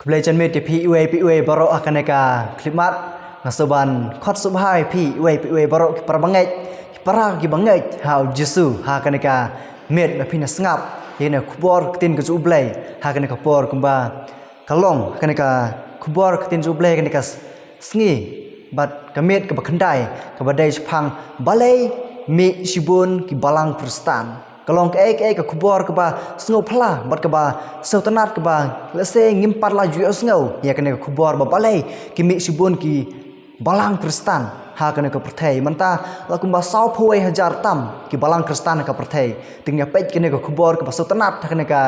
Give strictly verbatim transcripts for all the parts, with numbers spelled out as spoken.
Blei janmiet ïa phi iwei pa iwei baroh ha kane ka khyllipmat. Nga sngewbha ban khot sngewbha ïa phi iwei pa iwei baroh ki para bangeit, ki para ki bangeit ha u Jisu ha kane ka miet ba phin ïa sngap ïa kane ka khubor ka ktien ka jong u Blei ha kane ka por kumba ka long ha kane ka khubor ka ktien jong u Blei ha kane ka s- sngi bad ka miet kaba khyndai kaba dei shaphang balei mih shibun ki balang Khristan. Ka long kaei kaei ka khubor kaba sngewphylla bad kaba sngewtynnat kaba lehse ngim pat la ju ïohsngew ïa kane ka khubor ba balei ki mih shibun ki balang Khristan ha kane ka pyrthei. Mynta la kumba sawphew wei hajar tam ki balang Khristan ha ka pyrthei. Te ngin ïa peit kane ka khubor kaba sngewtynnat ha kane ka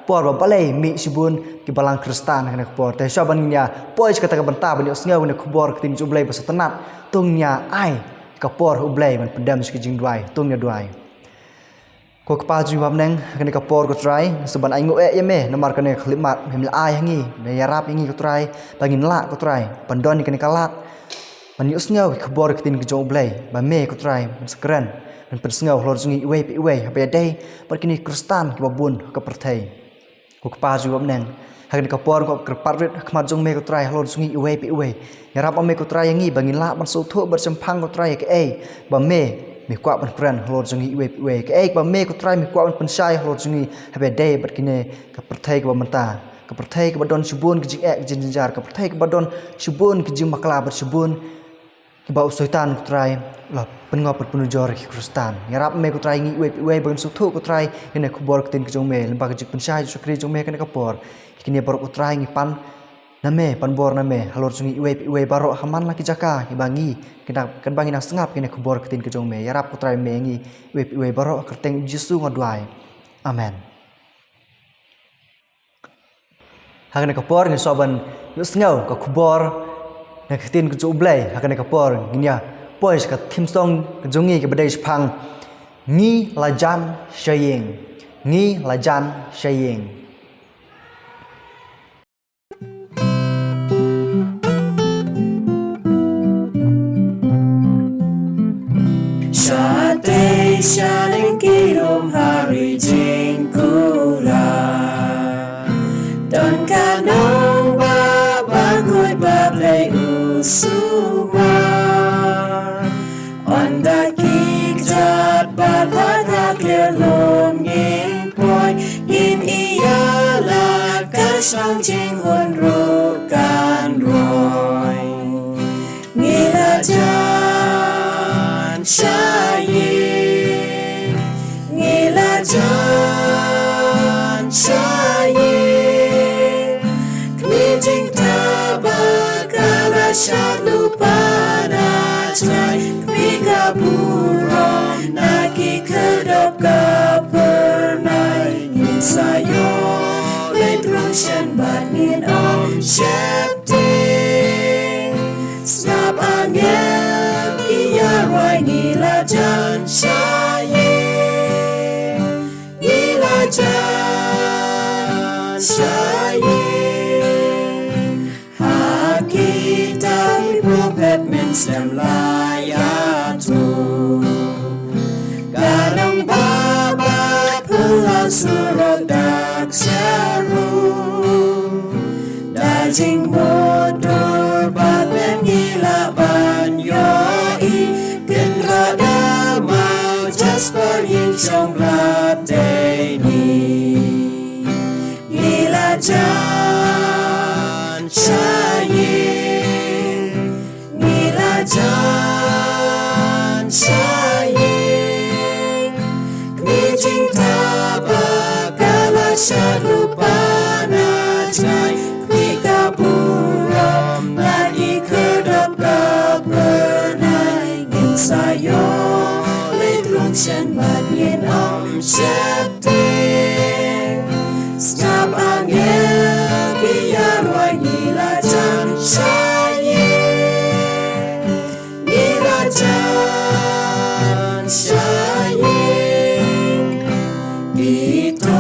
por ba balei mih shibun ki balang Khristan ha kane ka por. Te shuwa ban ngin ïa poi sha kata ka bynta ban ïohsngew kane ka khubor ka ktien jong u Blei ba sngewtynnat, to ngin ïa ai ka por ha u Blei ban pyndem sha ka jingduwai. To ngin ïa duwai. Ko Kpa jong ngi ba ha bneng, ha kane ka por ko Trai, nga sngewbha ban ainguh eh ïa me namar kane ka khyllipmat me la ai ha ngi, me ïarap ïa ngi ko Trai, ba ngin lah ko Trai ban don ïa kane ka lad ban ïohsngew ïa ka khubor ka ktien ka jong u Blei ba me ko Trai men sa kren, men pynsngew halor jong ngi iwei pa iwei haba ïadei bad kine ki Khristan kiba bun ha ka pyrthei. Ko Kpa jong ngi ba ha bneng, ha kane ka por nga kyrpad rit ha khmat jong me ko Trai halor jong ngi iwei pa iwei. Ïarap ma me ko Trai ïa ngi ba ngin lah ban sngewthuh bad shemphang ko Trai ïa kaei ba me me kwah ban kren halor jong ngi iwei pa iwei, kaei ba me ko Trai me kwah ban pynshai halor jong ngi haba ïadei bad kane ka pyrthei kaba mynta, ka pyrthei kaba don shibun ki jingeh ki jingjynjar, ka pyrthei kaba don shibun ki jingmakla bad shibun kiba u Soitan ko Trai u la pynngop bad pynujor ïa ki Khristan. Ïarap ma me ko Trai ïa ngi iwei pa iwei ba ngin sngewthuh ko Trai ïa kane ka khubor ka ktien ka jong me lyngba ka jingpynshai jong u shakri jong me ha kane ka por. Ïa kine baroh ko Trai ngi pan na me, pan bor na me halor jong ngi iwei pa iwei baroh ha man la ki jaka kiba ngi, katba ngi nang sngap ïa kane ka khubor ka ktien ka jong me. Ïarap ko Trai me ïa ngi iwei pa iwei baroh ha ka kyrteng u Jisu nga duwai. Amen. Ha kane ka por ngin sa ban ïohsngew ka khubor na ka ktien ka jong u Blei. Ha kane ka por ngin ïa poi sha ka theme song ka jong ngi kaba dei shaphang Ngi la jan sha ïing. Ngi la jan sha ïing. Shatei sha lyngkhuh rum ha ri jingkular, don ka nongbah ba khuid ba Blei u sumar. Ynda ki kjat bad ha ka khlieh lum ngin poi, ngin ïaleh ka shong jinghun ruh kan roi. Ngi la jan sha ïing, ngi la jan sha ïing. Kmie jingtbak ka la shad lypa na jngai, kmie ka burom na ki khyrdop ka phyrnai. Ngin sa ïoh leit rung shen bad ngin ym sheptieng. Sngap angel ki ïarwai, ngi la jan sha ïing, ngi la jan sha ïing. Ha kitab ki prophet mynsiem la ïathuh, ka nongbah ba phylla surok dak sha rum. Da jingmutdur ba pynïaid ngi lah ban ïohi, kynrad da maw jasper ïing shong blat dei ni. Ngi la jan sha ïing, ngi la jan sha ïing. Kmie jingtbak ka la shad lypa na jngai, kmie ka burom na ki khyrdop ka phyrnai. Ngin sa ïoh leit rung shen bad ngin ym sheptieng. Sngap angel ki ïarwai, ngi la jan sha ïing, ngi la jan sha ïing. Ki tu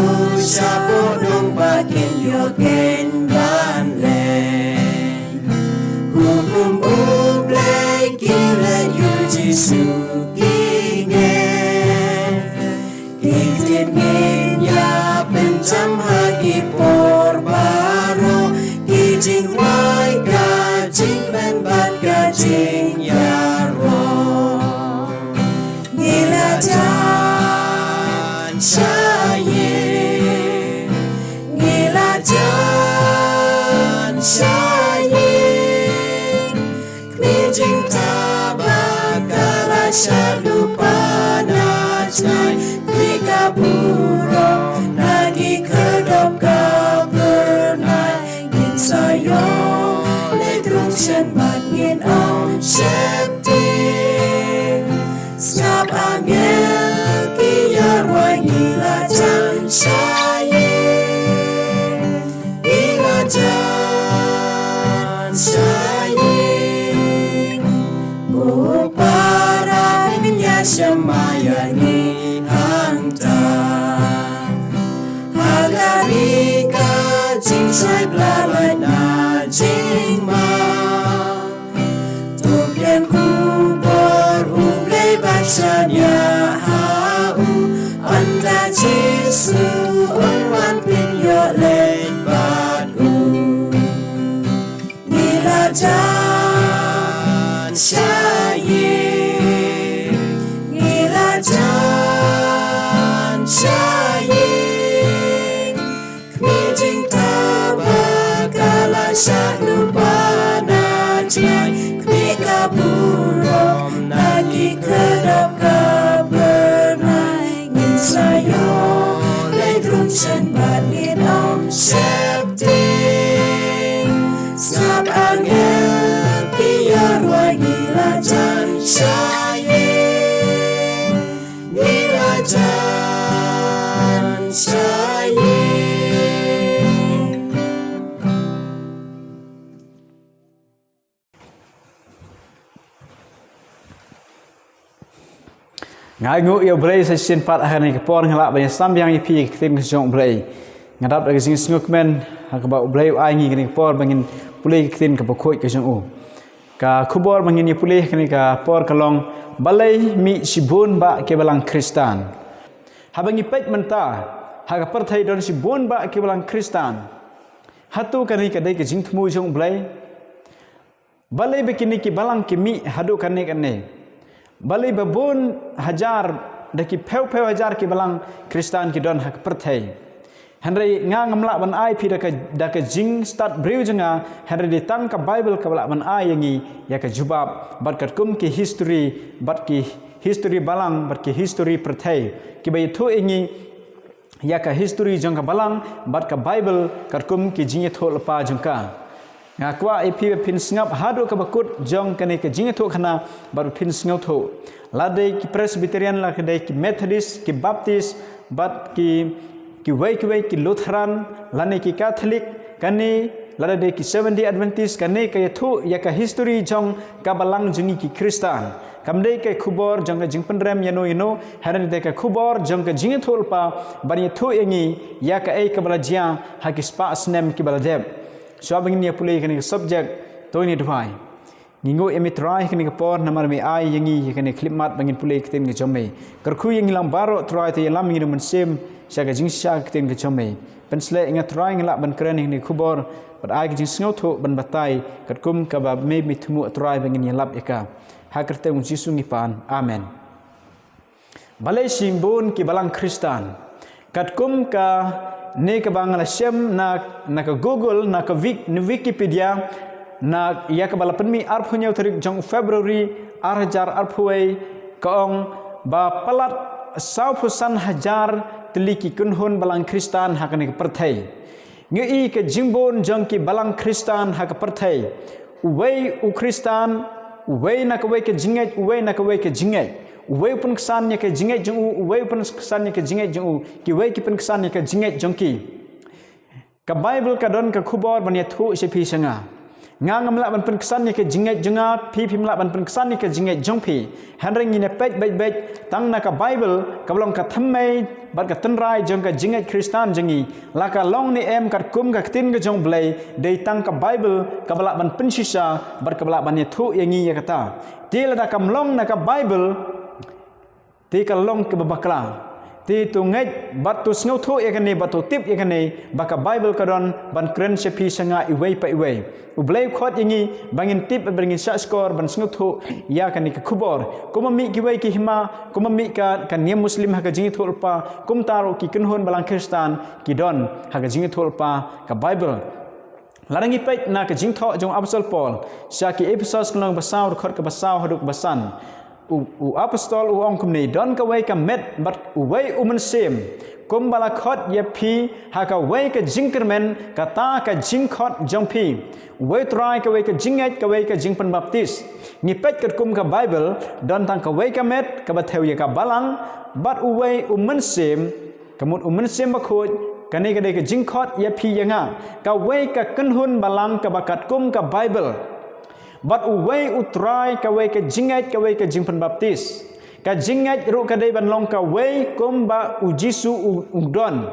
shapoh nongbah kin ïoh khein ban leit. Hukum u Blei ki leit, u Jisu ki ngeit. Ki ktien ngin ïa pynjam ha ki por baroh, ki Shah lypa na jngai, khmih ka burom na ki khyrdop ka byrnai. Ngin sa ïoh leit rung shen bad ngin ym sheptieng. Sngap angel ki ïarwai, ngi la jan sha ïing. Ngi la jan sha ïing. Ko Para, ngin ïa shim ma ïa ngi hangta. Ha ka ri ka jingshai ba la lait na jingma. To pdiang khubor U Blei bad shaniah ha u. Ynda Jisu un wan, phin ïoh leit bad u. Ngi la jan sha ïing. Ngi la jan sha ïing. Khmih jingtbak, ka la shah lypa na jngai. Khmih ka burom na ki khyrdop ka byrnai. Ngin sa ïoh leit rung shen bad ngin ym sheptieng. Sngap angel ki ïarwai, ngi la jan sha ïing. Ngi la jan sha ïing. Nga ainguh ïa U Blei sa shisien pat ha kane ka por nga lah ban ïa sam biang ïa phi ïa ka ktien ka jong U Blei. Nga dap da ka jingsngewkmen ha kaba U Blei u ai ngi kane ka por ba ngin pule ïa ka ktien kaba khuid ka jong u. Ka khubor ba ngin ïa pule ha kane ka por ka long, balei mih shibun bah ki balang Khristan. Haba ngi peit mynta ha ka pyrthei don shibun bah ki balang Khristan. Hato kane ka dei ka jingthmu jong U Blei? Balei ba kine ki balang ki mih haduh kane kane? Balei ba bun hajar, da ki phew phew hajar ki balang Khristan ki don ha ka pyrthei? Hynrei nga ngam lah ban ai phi da ka, da ka jingstad briew jong nga, hynrei dei tang ka Baibl kaba lah ban ai ïa ngi ïa ka jubab, bad katkum ki history, bad ki history balang, bad ki history pyrthei, kiba ïathuh ïa ngi ïa ka history jong ka balang bad ka Baibl katkum ki jingïathuhlypa jong ka. Nga kwah ïa phi ba phin sngap haduh kaba kut jong kane ka jingïathuhkhana bad ba phin sngewthuh. Lada dei ki Presbyterian, lada dei ki Methodist, ki Baptist, bad ki, kiwei kiwei ki Lutheran, lane ki Catholic, kane lada dei ki Seventh Day Adventist, kane ka ïathuh ïa ka history jong ka balang jong ngi ki Khristan. Kam dei ka khubor jong ka jingpynrem ïano ïano, hynrei dei ka khubor jong ka jingïathuhlypa, ban ïathuh ïa ngi ïa kaei kaba la jia ha ki spah snem kiba la dep. Shuwa ba ngin ïa pule kane ka subject, to ngin ïa duwai. Ngi nguh ïa me Trai ha kane ka por namar me ai ïa ngi ïa kane ka khyllipmat ba ngin pule ïa ka ktien ka jong me. Kyrkhu ïa ngi lang baroh Trai, to ïalam ïa ngi da u Mynsiem sha ka jingshisha ka ktien ka jong me. Pynshlei ïa nga Trai, ngi lah ban kren ïa kane ka khubor, bad ai ka jingsngewthuh ban batai katkum kaba me me thmu Trai ba ngin ïalap ïa ka. Ha ka kyrteng U Jisu ngi pan. Amen. Balei shibun ki balang Khristan? Katkum kane kaba nga la shem na, na ka Google, na ka Wik-, na Wikipedia, na ïa kaba la pynmih arphew hynñiew tarik jong February ar hajar arphew wei, ka ong ba palat sawphew san hajar tylli ki kynhun balang Khristan ha kane ka pyrthei. Ngi i ka jingbun jong ki balang Khristan ha ka pyrthei. Uwei u Khristan, uwei na kawei ka jingngeit, uwei na kawei ka jingngeit. Uwei u pynksan ïa ka jingngeit jong u, uwei u pynksan ïa ka jingngeit jong u, kiwei ki pynksan ïa ka jingngeit jong ki. Ka Baibl ka don ka khubor ban ïathuh sha phi sha nga. Nga ngam lah ban pynksan ïa ka jingngeit jong nga, phi phim lah ban pynksan ïa ka jingngeit jong phi. Hynrei ngin ïa peit beit beit tang na ka Baibl, kaba long ka thymmei bad ka tynrai jong ka jingngeit Khristan jong ngi. La ka long ne em katkum ka ktien ka jong U Blei, dei tang ka Baibl kaba lah ban pynshisha bad kaba lah ban ïathuh ïa ngi ïa kata. Te lada kam long na ka Baibl, te ka long kaba bakla. Te to ngeit bad to sngewthuh ïa kane bad to tip ïa kane ba ka Baibl ka don ban kren sha phi sha nga iwei pa iwei. U Blei u khot ïa ngi ba ngin tip bad ba ngin shahshkor ban sngewthuh ïa kane ka khubor. Kumba mih kiwei ki hima, kumba mih ka, ka niam Muslim ha ka jingïathuhlypa, kumta ruh ki kynhun balang Khristan ki don ha ka jingïathuhlypa ka Baibl. Lada ngi peit na ka jingthoh jong u Apostol Paul sha ki Ephesos, ka lynnong ba saw, dkhot kaba saw haduh kaba san. U, u apostol u ong kumne, don kawei ka met bad uwei u mynsiem, kumba la khot ïa phi ha kawei ka jingkyrmen, kata ka jingkhot jong phi. Uwei u Trai, kawei ka jingngeit, kawei ka jingpynbaptis. Ngi peit katkum ka Baibl, don tang kawei ka met kaba thew ïa ka balang, bad uwei u mynsiem, ka mut u Mynsiem Bakhuid. Kane ka dei ka jingkhot ïa phi ïa nga, kawei ka kynhun balang kaba katkum ka Baibl. Bad uwei u Trai, kawei ka jingngeit, kawei ka jingpynbaptis. Ka jingngeit ruh ka dei ban long kawei kumba u Jisu u, u don.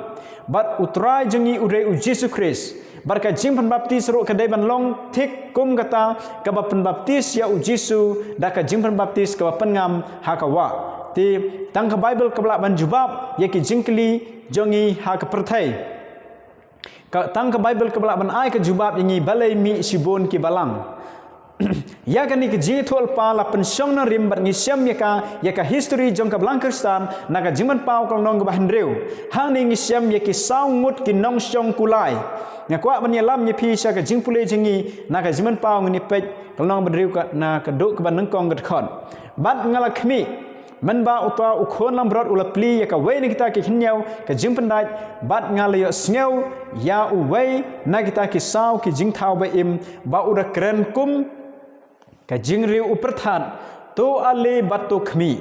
Bad u Trai jong ngi u dei u Jisu Khrist. Bad ka jingpynbaptis ruh ka dei ban long thik kum kata kaba pynbaptis ïa u Jisu da ka jingpynbaptis kaba pynngam ha ka wah. Te tang ka Baibl kaba lah ban jubab ïa ki jingkylli jong ngi ha ka pyrthei. Ka, tang ka Baibl kaba lah ban ai ka jubab ïa ngi balei mih shibun ki balang. Ïa kane ka jingïathuhlypa la pynshong nongrim bad ngi shem ïa ka, ïa ka history jong ka balang Khristan na ka Jingpynpaw ka lynnong kaba hynriew. Hangne ngi shem ïa ki saw ngut ki nongshong kulai. Nga kwah ban ïalam ïa phi sha ka jingpule jong ngi na ka Jingpynpaw, ngi peit ka lynnong ba hynriew ka, na ka dkhot kaba nyngkong ka dkhot. Bad nga la khmih, mynba uta u khun langbrot u la plie ïa kawei na kita ki hynñiew ka jingpyndait, bad nga la ïohsngew ïa uwei na kita ki saw ki jingthaw ba im, ba u da kren kum ka jingriew u pyrthat, to ale bad to khmih.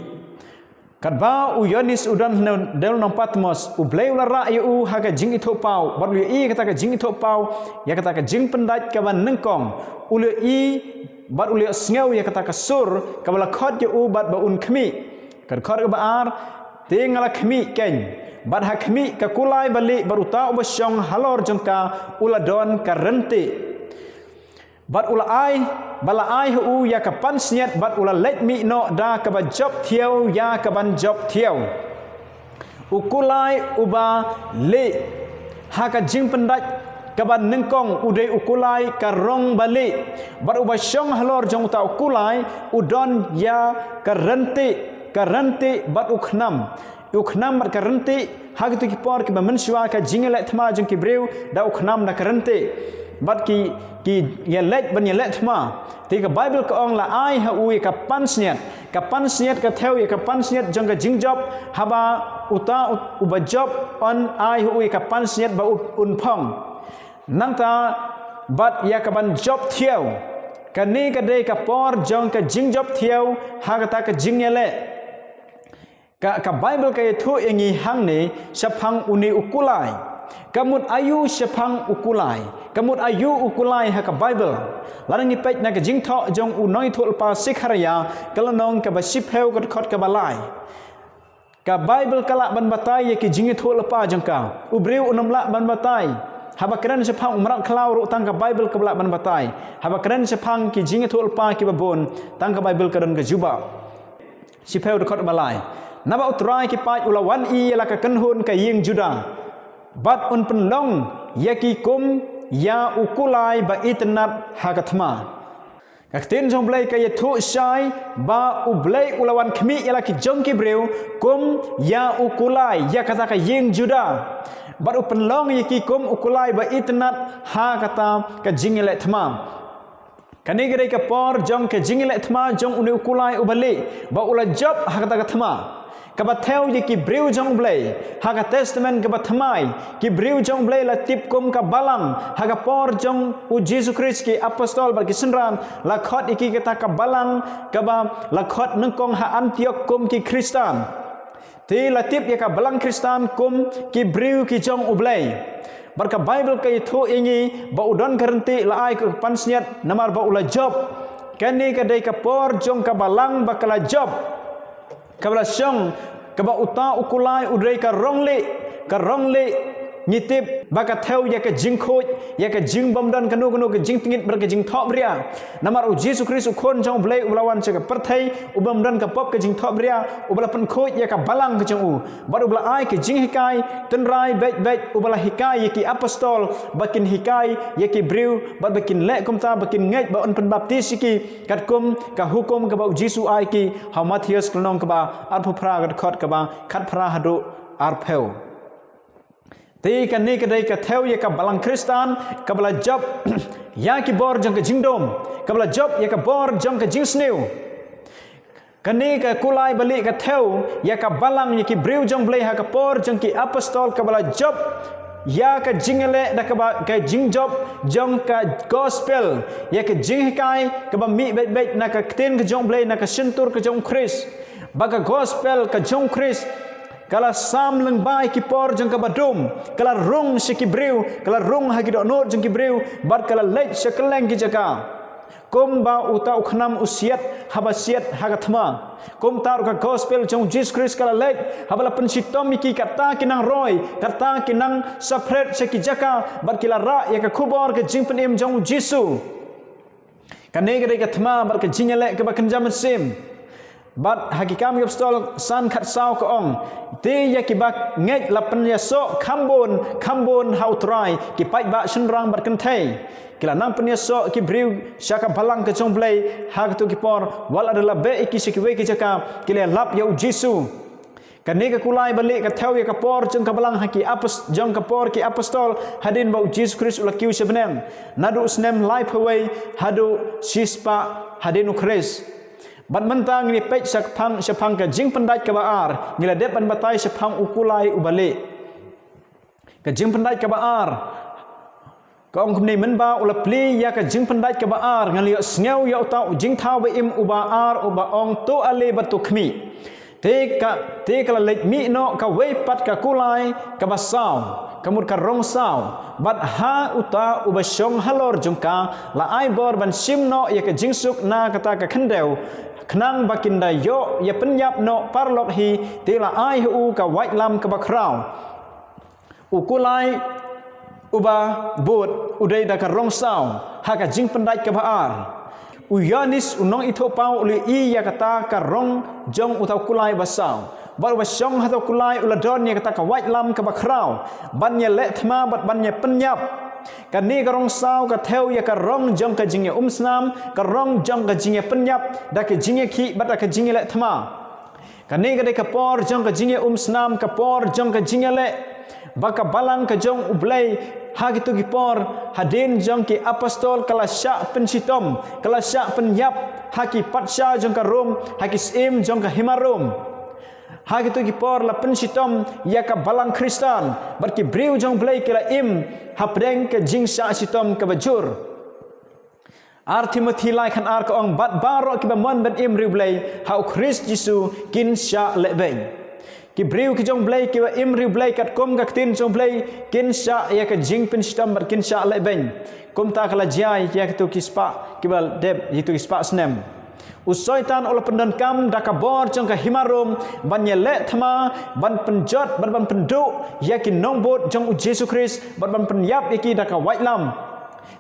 Katba u Ïoannis u don ha dewlynnong Patmos, U Blei u la rah ïa u ha ka jingithuhpaw, bad u la ïohi ïa kata ka jingithuhpaw, ïa kata ka jingpyndait kaba nyngkong. U la ïohi bad u la ïohsngew ïa kata ka sur kaba la khot ïa u bad ba un khmih. Ka dkhot kaba ar, te nga la khmih keiñ, bad ha khmih ka kulai balieh bad uta uba shong halor jong ka u la don ka ryntieh. Bad u la ai, ba la ai ha u ïa ka pansngiat, bad u la leit mih noh da kaba jop thiaw ïa kaban jop thiaw. U kulai uba lieh ha ka jingpyndait kaba nyngkong u dei u kulai ka rong balieh. Bad uba shong halor jong uta u kulai u don ïa ka ryntieh, ka ryntieh bad u khnam. U khnam bad ka ryntieh, ha kito ki por kiba mynshuwa ka jingïaleh thma jong ki briew da u khnam da ka ryntieh. Bad ki, ki ïaleh ban ïaleh thma. Te ka Baibl ka ong la ai ha u ïa ka pansngiat. Ka pansngiat ka thew ïa ka pansngiat jong ka jingjop, haba uta u, uba jop un ai ha u ïa ka pansngiat ba u, un phong. Nangta bad ïa kaban jop thiaw. Kane ka dei ka por jong ka jingjop thiaw ha kata ka jingïaleh. Ka, ka Baibl ka ïathuh ïa ngi hangne shaphang une u kulai. Ka mut aïu shaphang u kulai? Ka mut aïu u kulai ha ka Baibl? Lada ngi peit na ka jingthoh jong u nongïathuhlypa Sekharïah, ka lynnong kaba shiphew, ka dkhot kaba lai. Ka Baibl ka lah ban batai ïa ki jingïathuhlypa jong ka. U briew um lah ban batai. Haba kren shaphang u mrad khlaw ruh tang ka Baibl kaba lah ban batai. Haba kren shaphang ki jingïathuhlypa kiba bun, tang ka Baibl ka don ka jubab. Shiphew, dkhot ba lai. Naba U Trai ki paid u la wan ïa la ka kynhun ka ïing Judah, bad un pynlong ïa ki kum ïa u kulai ba itynnad ha ka thma. Ka ktien jong U Blei ka ïathuh shai ba U Blei u la wan khmih ïa la ki jong ki briew kum ïa u kulai ïa kata ka ïing Judah, bad u pynlong ïa ki kum u kulai ba itynnad ha kata ka jingïaleh thma. Kane ka dei ka por jong ka jingïaleh thma jong une u kulai uba lieh, ba u la jop ha kata ka thma. Kaba thew ïa ki briew jong U Blei, ha ka Testament kaba thymmai, ki briew jong U Blei la tip kum ka balang, ha ka por jong u Jisu Khrist ki apostol bad ki synran, la khot ïa ki kata ka balang, kaba la khot nyngkong ha Antiok kum ki Khristan. Te la tip ïa ka balang Khristan kum ki briew ki jong U Blei. Bad ka Baibl ka ïathuh ïa ngi ba u don ka ryntieh, la ai ka pansngiat namar ba u la jop. Kane ka dei ka por jong ka balang ba ka la jop. Kaba la shong, kaba uta u kulai u dei ka rong lieh, ka rong lieh. Ngi tip ba ka thew ïa ka jingkhuid, ïa ka jingbymdon kano kano ka jingtngit bad ka jingthohbria. Namar u Jisu Khrist u khun jong U Blei uba la wan sha ka pyrthei, u bym don ka pop ka jingthohbria, uba la pynkhuid ïa ka balang ka jong u. Bad uba la ai ka jinghikai tynrai beit beit, uba la hikai ïa ki apostol ba kin hikai ïa ki briew, bad ba kin leh kumta, ba kin ngeit, ba un pynbaptis ïa ki katkum ka hukum kaba u Jisu ai ki, ha u Mathaios ka lynnong kaba arphew phra, ka dkhot kaba khatphra haduh arphew. Te kane ka dei ka thew ïa ka balang Khristan kaba la jop ïa ki bor jong ka jingdum, kaba la jop ïa ka bor jong ka jingsniew. Kane ka kulai balieh ka thew ïa ka balang, ïa ki briew jong Blei ha ka por jong ki apostol, kaba la jop ïa ka jingïaleh da kaba, ka jingjop jong ka gospel, ïa ka jinghikai kaba mih beit beit na ka ktien ka jong Blei, na ka shyntur ka jong Khrist. Ba ka gospel ka jong Khrist ka la sam lyngba ïa ki por jong kaba dum, ka la rung sha ki briew, ka la rung ha ki dohnud jong ki briew, bad ka la leit sha kylleng ki jaka. Kumba uta u khnam u siat haba siat ha ka thma, kumta ruh ka gospel jong Jisu Khrist ka la leit, haba la pynshitom ïa ki, kata ki nang roi, kata ki nang saphriang sha ki jaka, bad ki la rah ïa ka khubor ka jingpynim jong u Jisu. Kane ka dei ka thma bad ka jingïaleh kaba kynja mynsiem. Bad ha Ki Kam ki Apostol san khatsaw ka ong, te ïa kiba ngeit la pynïasoh kham bun kham bun ha U Trai ki paidbah shynrang bad kynthei. Ki la nang pynïasoh ki briew sha ka balang ka jong Blei ha kito ki por, wat la da la beh ïa ki sha kiwei ki jaka, ki la lap ïa u Jisu. Kane ka kulai balieh ka thew ïa ka por jong ka balang ha ki apos-, jong ka por ki apostol, hadien ba u Jisu Khrist u la kiew sha bneng, naduh u snem laiphew wei haduh shispah hadien u Khrist. Bad mynta ngin ïa peit shaphang, shaphang ka jingpyndait kaba ar, ngi la dep ban batai shaphang u kulai uba lieh. Ka jingpyndait kaba ar ka ong kumne: Mynba u la plie ïa ka jingpyndait kaba ar, nga la ïohsngew ïa uta u jingthaw ba im uba ar uba ong, to ale bad to khmih. Te ka, te ka la leit mih noh kawei pat ka kulai kaba saw, ka mut ka rong saw. Bad ha uta uba shong halor jong ka la ai bor ban shim noh ïa ka jingsuk na kata ka khyndew, khnang ba kin da ïoh ïa pynïap noh paralok hi. Te la ai ha u ka waitlam kaba khraw. U kulai uba bud u dei da ka rong saw ha ka jingpyndait kaba ar. U Ïoannis u nongithuhpaw u la ïohi ïa kata ka rong jong uta u kulai ba saw. Bad uba shong ha uta u kulai u la don ïa kata ka waitlam kaba khraw ban ïaleh thma bad ban ïapynïap. Kane ka rong saw ka thew ïa ka rong jong ka jingïaumsnam, ka rong jong ka jingïapynïap, da ka jingïakhih bad da ka jingïaleh thma. Kane ka dei ka por jong ka jingïaumsnam, ka por jong ka jingïaleh. Ba ka balang ka jong U Blei ha kito ki por, hadien jong ki apostol, ka la shah pynshitom, ka la shah pynïap ha ki patsha jong ka Rom, ha ki syiem jong ka hima Rom. Ha kito ki por la pynshitom ïa ka balang Khristan, bad ki briew jong U Blei ki la im hapdeng ka jingshah shitom kaba jur. Ar Timothi lai khan ar ka ong, bad baroh kiba mon ban im riewblei ha U Khrist Jisu kin shah lehbeiñ. Ki briew ki jong U Blei kiba im riewblei katkum ka ktien jong U Blei kin shah ïa ka jingpynshitom bad kin shah lehbeiñ. Kumta ka la jia ïa kito ki spah kiba dep, ïa kito ki spah snem. U Soitan u la pyndonkam da ka bor jong ka hima Rom ban ïaleh thma, ban pynjot bad ban pynduh ïa ki nongbud jong U Jisu Khrist bad ban pynïap ïa ki da ka waitlam.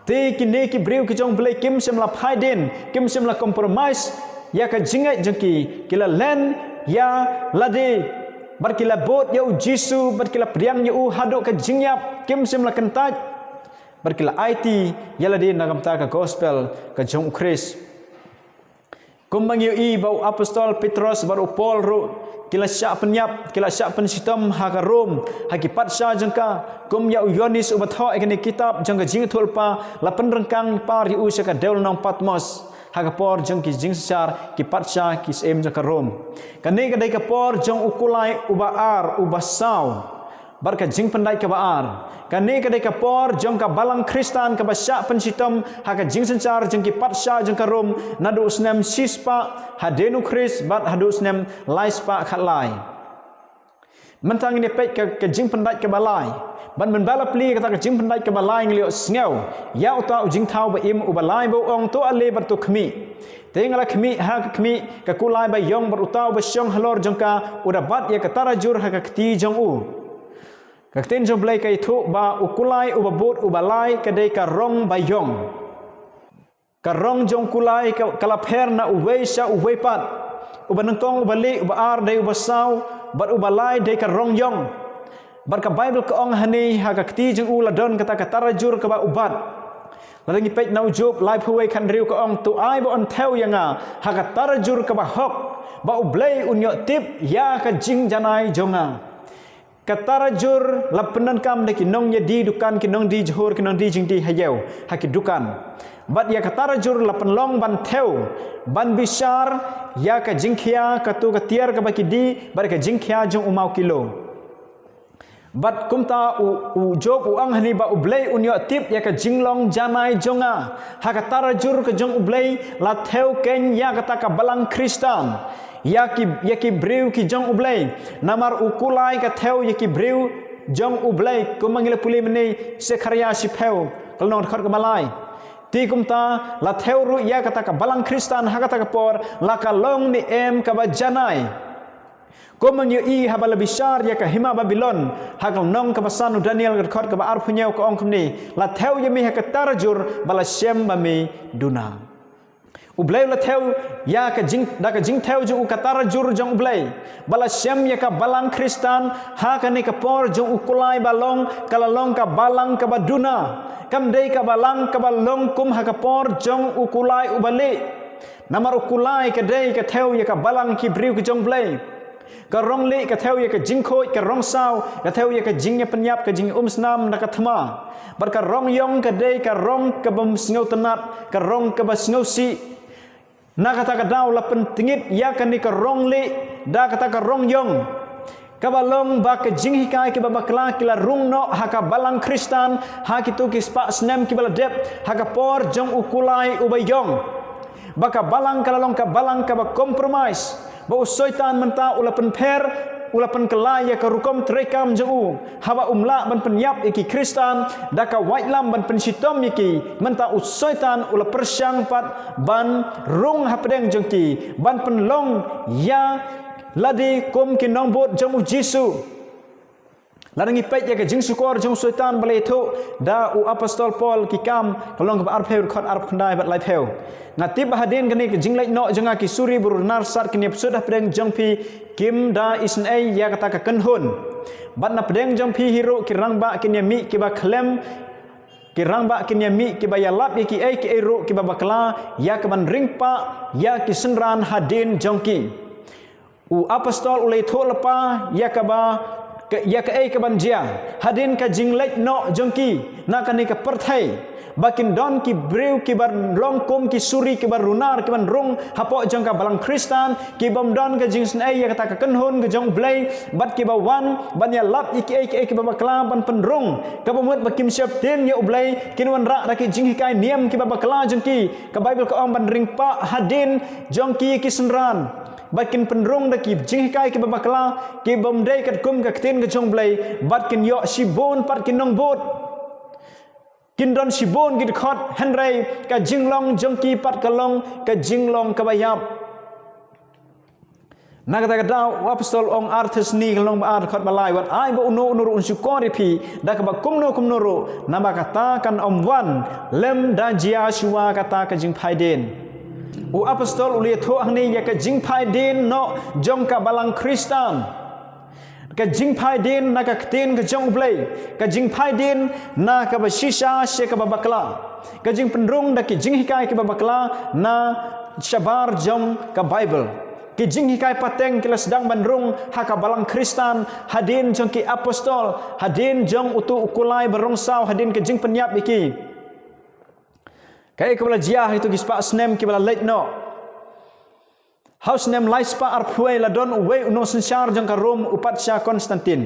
Te kine ki briew ki jong U Blei kim shym la phai dien, kim shym la compromise ïa ka jingngeit jong ki, ki la len ïa lade, bad ki la bud ïa U Jisu, bad ki la pdiang ïa u haduh ka jingïap, kim shym la kyntait, bad ki la aiti ïa lade na ka bynta ka gospel ka jong U Khrist. Kumba ngi ïohi ba u apostol Petros bad u Paul ruh ki la shah pynïap, ki la shah pynshitom ha ka Rom, ha ki patsha jong ka, kum ïa u Ïoannis uba thoh ïa kane ka kitab jong ka Jingïathuhlypa la pynryngkang par ïa u sha ka dewlynnong Patmos, ha ka por jong ki jingsynshar ki patsha ki syiem jong ka Rom. Kane ka dei ka por jong u kulai uba ar, uba saw. Bad ka jingpyndait kaba ar. Kane ka dei ka por jong ka balang Khristan kaba shah pynshitom ha ka jingsynshar jong ki patsha jong ka Rom naduh u snem shispah hadien u Khrist bad haduh u snem laispah khatlai. Mynta ngin ïa peit ka, ka jingpyndait kaba lai. Bad mynba la plie kata ka jingpyndait kaba lai ngi la ïohsngew ïa uta u jingthaw ba im uba lai ba u ong, to ale bad to khmih. Te nga la khmih ha ka khmih ka kulai ba ïong bad uta uba shong halor jong ka u da bat ïa ka tarajur ha ka kti jong u. Ka ktien jong U Blei ka ïathuh ba u kulai uba bud uba lai ka dei ka rong ba ïong. Ka rong jong u kulai ka, ka la pher na uwei sha uwei pat. Uba nyngkong uba lieh, uba ar dei uba saw, bad uba lai dei ka rong ïong. Bad ka Baibl ka ong hangne ha ka kti jong u la don kata ka tarajur kaba u bat. Lada ngi peit na u Job laiphew wei khathynriew ka ong, to ai ba yn thew ïa nga ha ka tarajur kaba hok, ba U Blei un ïoh tip ïa ka jingjanai jong nga. Ka tarajur la pyndonkam da ki nongïadie dukan, ki nongdie jhur, ki nongdie jingdie ha ïew, ha ki dukan. Bad ïa ka tarajur la pynlong ban thew, ban bishar ïa ka jingkhia, kato ka tiar kaba ki die, bad ka jingkhia jong u maw kilo. Bad kumta u, u Job u ong hangne ba U Blei un ïoh tip ïa ka jinglong janai jong nga. Ha ka tarajur ka jong U Blei la thew keiñ ïa kata ka balang Khristan, ïa ki, ïa ki briew ki jong U Blei. Namar u Kulai ka thew ïa ki briew jong U Blei, kumba ngi la pule mynne, Sekharïa shiphew, ka lynnong dkhot kaba lai. Te kumta la thew ruh ïa kata ka balang Khristan ha kata ka por, la ka long ne em kaba janai. Kumba ngi ïohi haba la bishar ïa ka hima Babilon, ha ka lynnong kaba san u Daniel ka dkhot kaba arphew hynñiew ka ong kumne, la thew ïa me ha ka tarajur ba la shem ba me duna. U Blei u la thew ïa ka jing, da ka jingthew jong u ka tarajur jong U Blei, ba la shem ïa ka balang Khristan ha kane ka por jong u Kulai ba long, ka la long ka balang kaba duna. Kam dei ka balang kaba long kum ha ka por jong u Kulai uba lieh. Namar u Kulai ka dei ka thew ïa ka balang ki briew ki jong U Blei. Ka rong lieh ka thew ïa ka jingkhuid, ka rong saw ka thew ïa ka jingïapynïap, ka jingïaumsnam na ka thma. Bad ka rong ïong ka dei ka rong kaba sngewtynnat, ka rong kaba sngewsih. Na kata ka daw la pyntngit ïa kane ka rong lieh da kata ka rong ïong, kaba long ba ka jinghikai kiba bakla ki la rung noh ha ka balang Khristan, ha kito ki spah snem kiba la dep, ha ka por jong u Kulai uba ïong. Ba ka balang ka la long ka balang kaba compromise. Ba u Soitan mynta u la pynpher, u la pynkylla ïa ka rukom treikam jong u. Haba um lah ban pynïap ïa ki Khristan, da ka waitlam ban pynshitom ïa ki, mynta u Soitan u la pyrshang pat ban rung hapdeng jong ki, ban pynlong ïa lade kum ki nongbud jong u Jisu. Lada ngi peit ïa ka jingshukor jong u Soitan ba la ïathuh da u apostol Paul, Ki Kam, ka lynnong kaba arphew, dkhot arphew khyndai bad laiphew. Nga tip ba hadien kane ka jingleit noh jong nga ki suri ba runar sat kin ïapsut hapdeng jong phi, kim da isynei ïa kata ka kynhun. Bad na pdeng jong phi hi ruh ki rangbah kin ïamih kiba khlem, ki rangbah kin ïamih kiba ïalap ïa kiei kiei ruh kiba bakla, ïa kaban ring pah ïa ki synran hadien jong ki. U apostol u la ïathuh lypa ïa kaba, ka, ïa kaei kaban jia hadien ka jingleit noh jong ki na kane ka pyrthei. Ba kin don ki briew kiba long kum ki suri kiba runar kiban rung hapoh jong ka balang Khristan, ki bym don ka jingisynei ïa kata ka kynhun ka jong U Blei, bad kiba wan ban ïalap ïa kiei kiei kiba bakla ban pynrung. Kaba mut ba kim sheptieng ïa U Blei, kin wanrah da ki jinghikai niam kiba bakla jong ki. Ka Baibl ka ong ban ring pah hadien jong ki ki synran. Bad kin pynrung da ki jinghikai kiba bakla, ki bym dei katkum ka ktien ka jong U Blei, bad kin ïoh shibun pat ki nongbud. Kin don shibun ki dkhot, hynrei ka jinglong jong ki pat ka long ka jinglong kaba ïap. Na kata ka daw u apostol u ong, Arthes ni ka lynnong ba ar, dkhot ba lai, wat ai ba uno uno ruh un shukor ïa phi da kaba kumno kumno ruh, naba kata kan ym wan lym da jia shuwa kata ka jingphaidien. U apostol u la ïathuh hangne ïa ka jingphaidien noh jong ka balang Khristan. Ka jingphaidien na ka ktien ka jong U Blei, ka jingphaidien na kaba shisha sha kaba bakla, ka jingpynrung da ki jinghikai kiba bakla na shabar jong ka Baibl. Ki jinghikai pateng ki la sdang ban rung ha ka balang Khristan hadien jong ki apostol, hadien jong uto u Kulai ba rong saw, hadien ka jingpynïap ïa ki. Kaei kaba la jia ha kito ki spah snem kiba la leit noh? Ha u snem lai spah arphew wei la don uwei u nongsynshar jong ka Rom, u patsha Konstantin.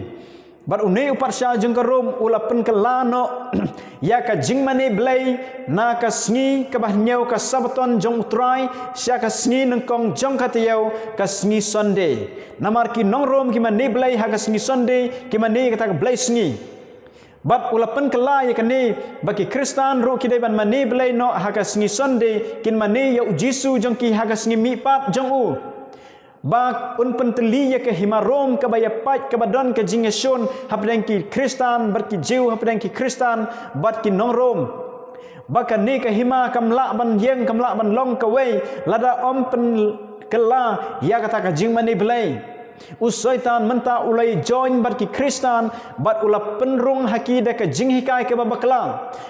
Bad une u patsha jong ka Rom u la pynkylla noh ïa ka jingmane Blei na ka sngi kaba hynñiew ka Sabaton jong U Trai sha ka sngi nyngkong jong ka taïew, ka sngi Sunday. Namar ki nong Rom ki mane Blei ha ka sngi Sunday, ki mane kata ka blei sngi. Bad u la pynkylla ïa kane ba ki Khristan ruh ki dei ban mane Blei noh ha ka sngi Sunday, kin mane ïa u Jisu jong ki ha ka sngi mihpat jong u. Ba un pyntylli ïa ka hima Rom kaba ïapait, kaba don ka jingïashun hapdeng ki Khristan bad ki Jiw, hapdeng ki Khristan bad ki nong Rom. Ba kane ka hima kam lah ban ïeng, kam lah ban long kawei lada ym pynkylla ïa kata ka jingmane Blei. U Soitan mynta u la ïajoin bad ki Khristan, bad u la pynrung ha ki da ka jinghikai kaba bakla.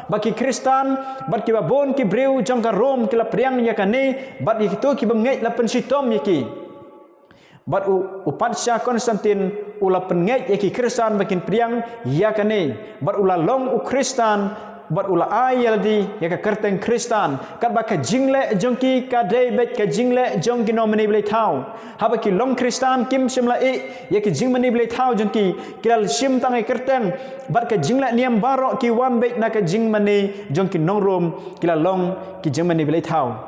Ba ki Khristan bad kiba bun ki briew jong ka Rom ki la pdiang ïa kane, bad ïa kito ki bym ngeit la pynshitom ïa ki. Bad u, u Patsha Konstantin u la pynngeit ïa ki Khristan ba kin pdiang ïa kane. Bad u la long u Khristan, bad u la ai ïa lade ïa ka kyrteng Khristan. Katba ka jingleh jong ki ka dei beit ka jingleh jong ki nongmane blei thaw. Haba ki long Khristan kim shym la ïeh ïa ki jingmane blei thaw jong ki, ki la shim tang ïa ka kyrteng. Bad ka jingleh niam baroh ki wan beit na ka jingmane jong ki nong Rom, ki la long ki jingmane blei thaw.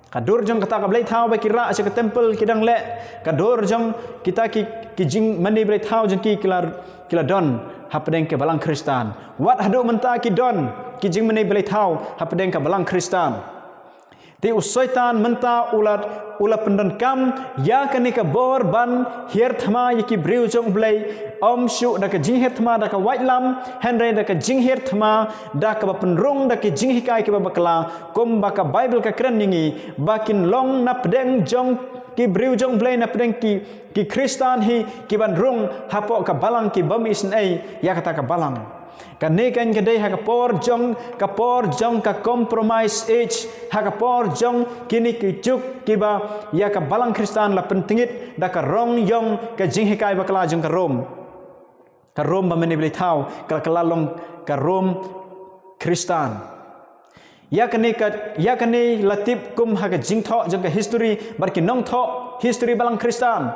Ka dur jong kata ka blei thaw ba ki rah sha ka temple ki dang leh. Ka dur jong kita ki, ki jingmane blei thaw jong ki ki la, ki la don hapdeng ka balang Khristan. Wat haduh mynta ki don ki jingmane blei thaw hapdeng ka balang Khristan. Te u Soitan mynta u la, u la pyndonkam ïa kane ka bor ban hiar thma ïa ki briew jong u Blei, ym shuh da ka jinghiar thma da ka waitlam, hynrei da ka jinghiar thma da kaba pynrung da ki jinghikai kiba bakla, kumba ka Baibl ka kren ïa ngi, ba kin long napdeng jong ki briew jong u Blei, napdeng ki, ki Khristan hi, ki ban rung hapoh ka balang ki bym isynei ïa kata ka balang. Kane kan ka dei ha ka por jong, ka por jong ka compromise age, ha ka por jong kine ki juk kiba ïa ka balang Khristan la pyntngit da ka rong jong ka jinghikai bakla jong ka Rom. Ka Rom ba mane blei thaw, ka la, ka la long ka Rom Khristan. Ïa kane ka, ïa kane la tip kum ha ka jingthoh jong ka history, bad ki nongthoh history balang Khristan.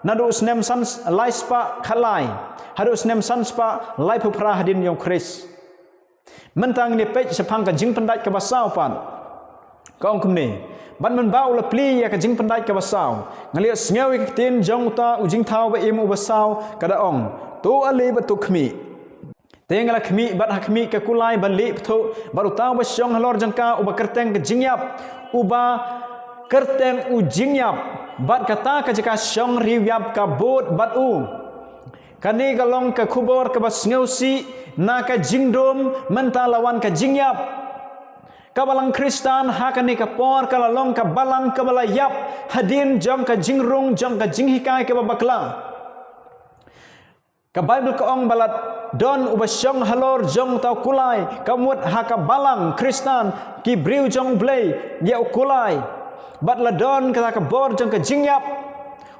Naduh u snem san lai spah khatlai haduh u snem san spah laiphew phra hadien jong u Khrist. Mynta ngin ïa peit shaphang ka jingpyndait kaba saw pat. Ka ong kumne. Bad mynba u la plie ïa ka jingpyndait kaba saw, nga la ïohsngew ïa ka ktien jong uta u jingthaw ba im uba saw, ka da ong, to ale bad to khmih. Te nga la khmih bad ha khmih ka kulai ba lieh bthuh, bad uta uba shong halor jong ka uba kyrteng ka jingïap, uba kyrteng u jingïap, bad kata ka jaka shong riewïap ka bud bad u. Kane ka long ka khubor kaba sngewsih, na ka jingdum mynta la wan ka jingïap. Ka balang Khristan ha kane ka por ka la long ka balang kaba la ïap hadien jong ka jingrung jong ka jinghikai kaba bakla. Ka Baibl ka ong ba la don uba shong halor jong uta u kulai, ka mut ha ka balang Khristan ki briew jong u Blei ïa u kulai. Bad la don kata ka bor jong ka jingïap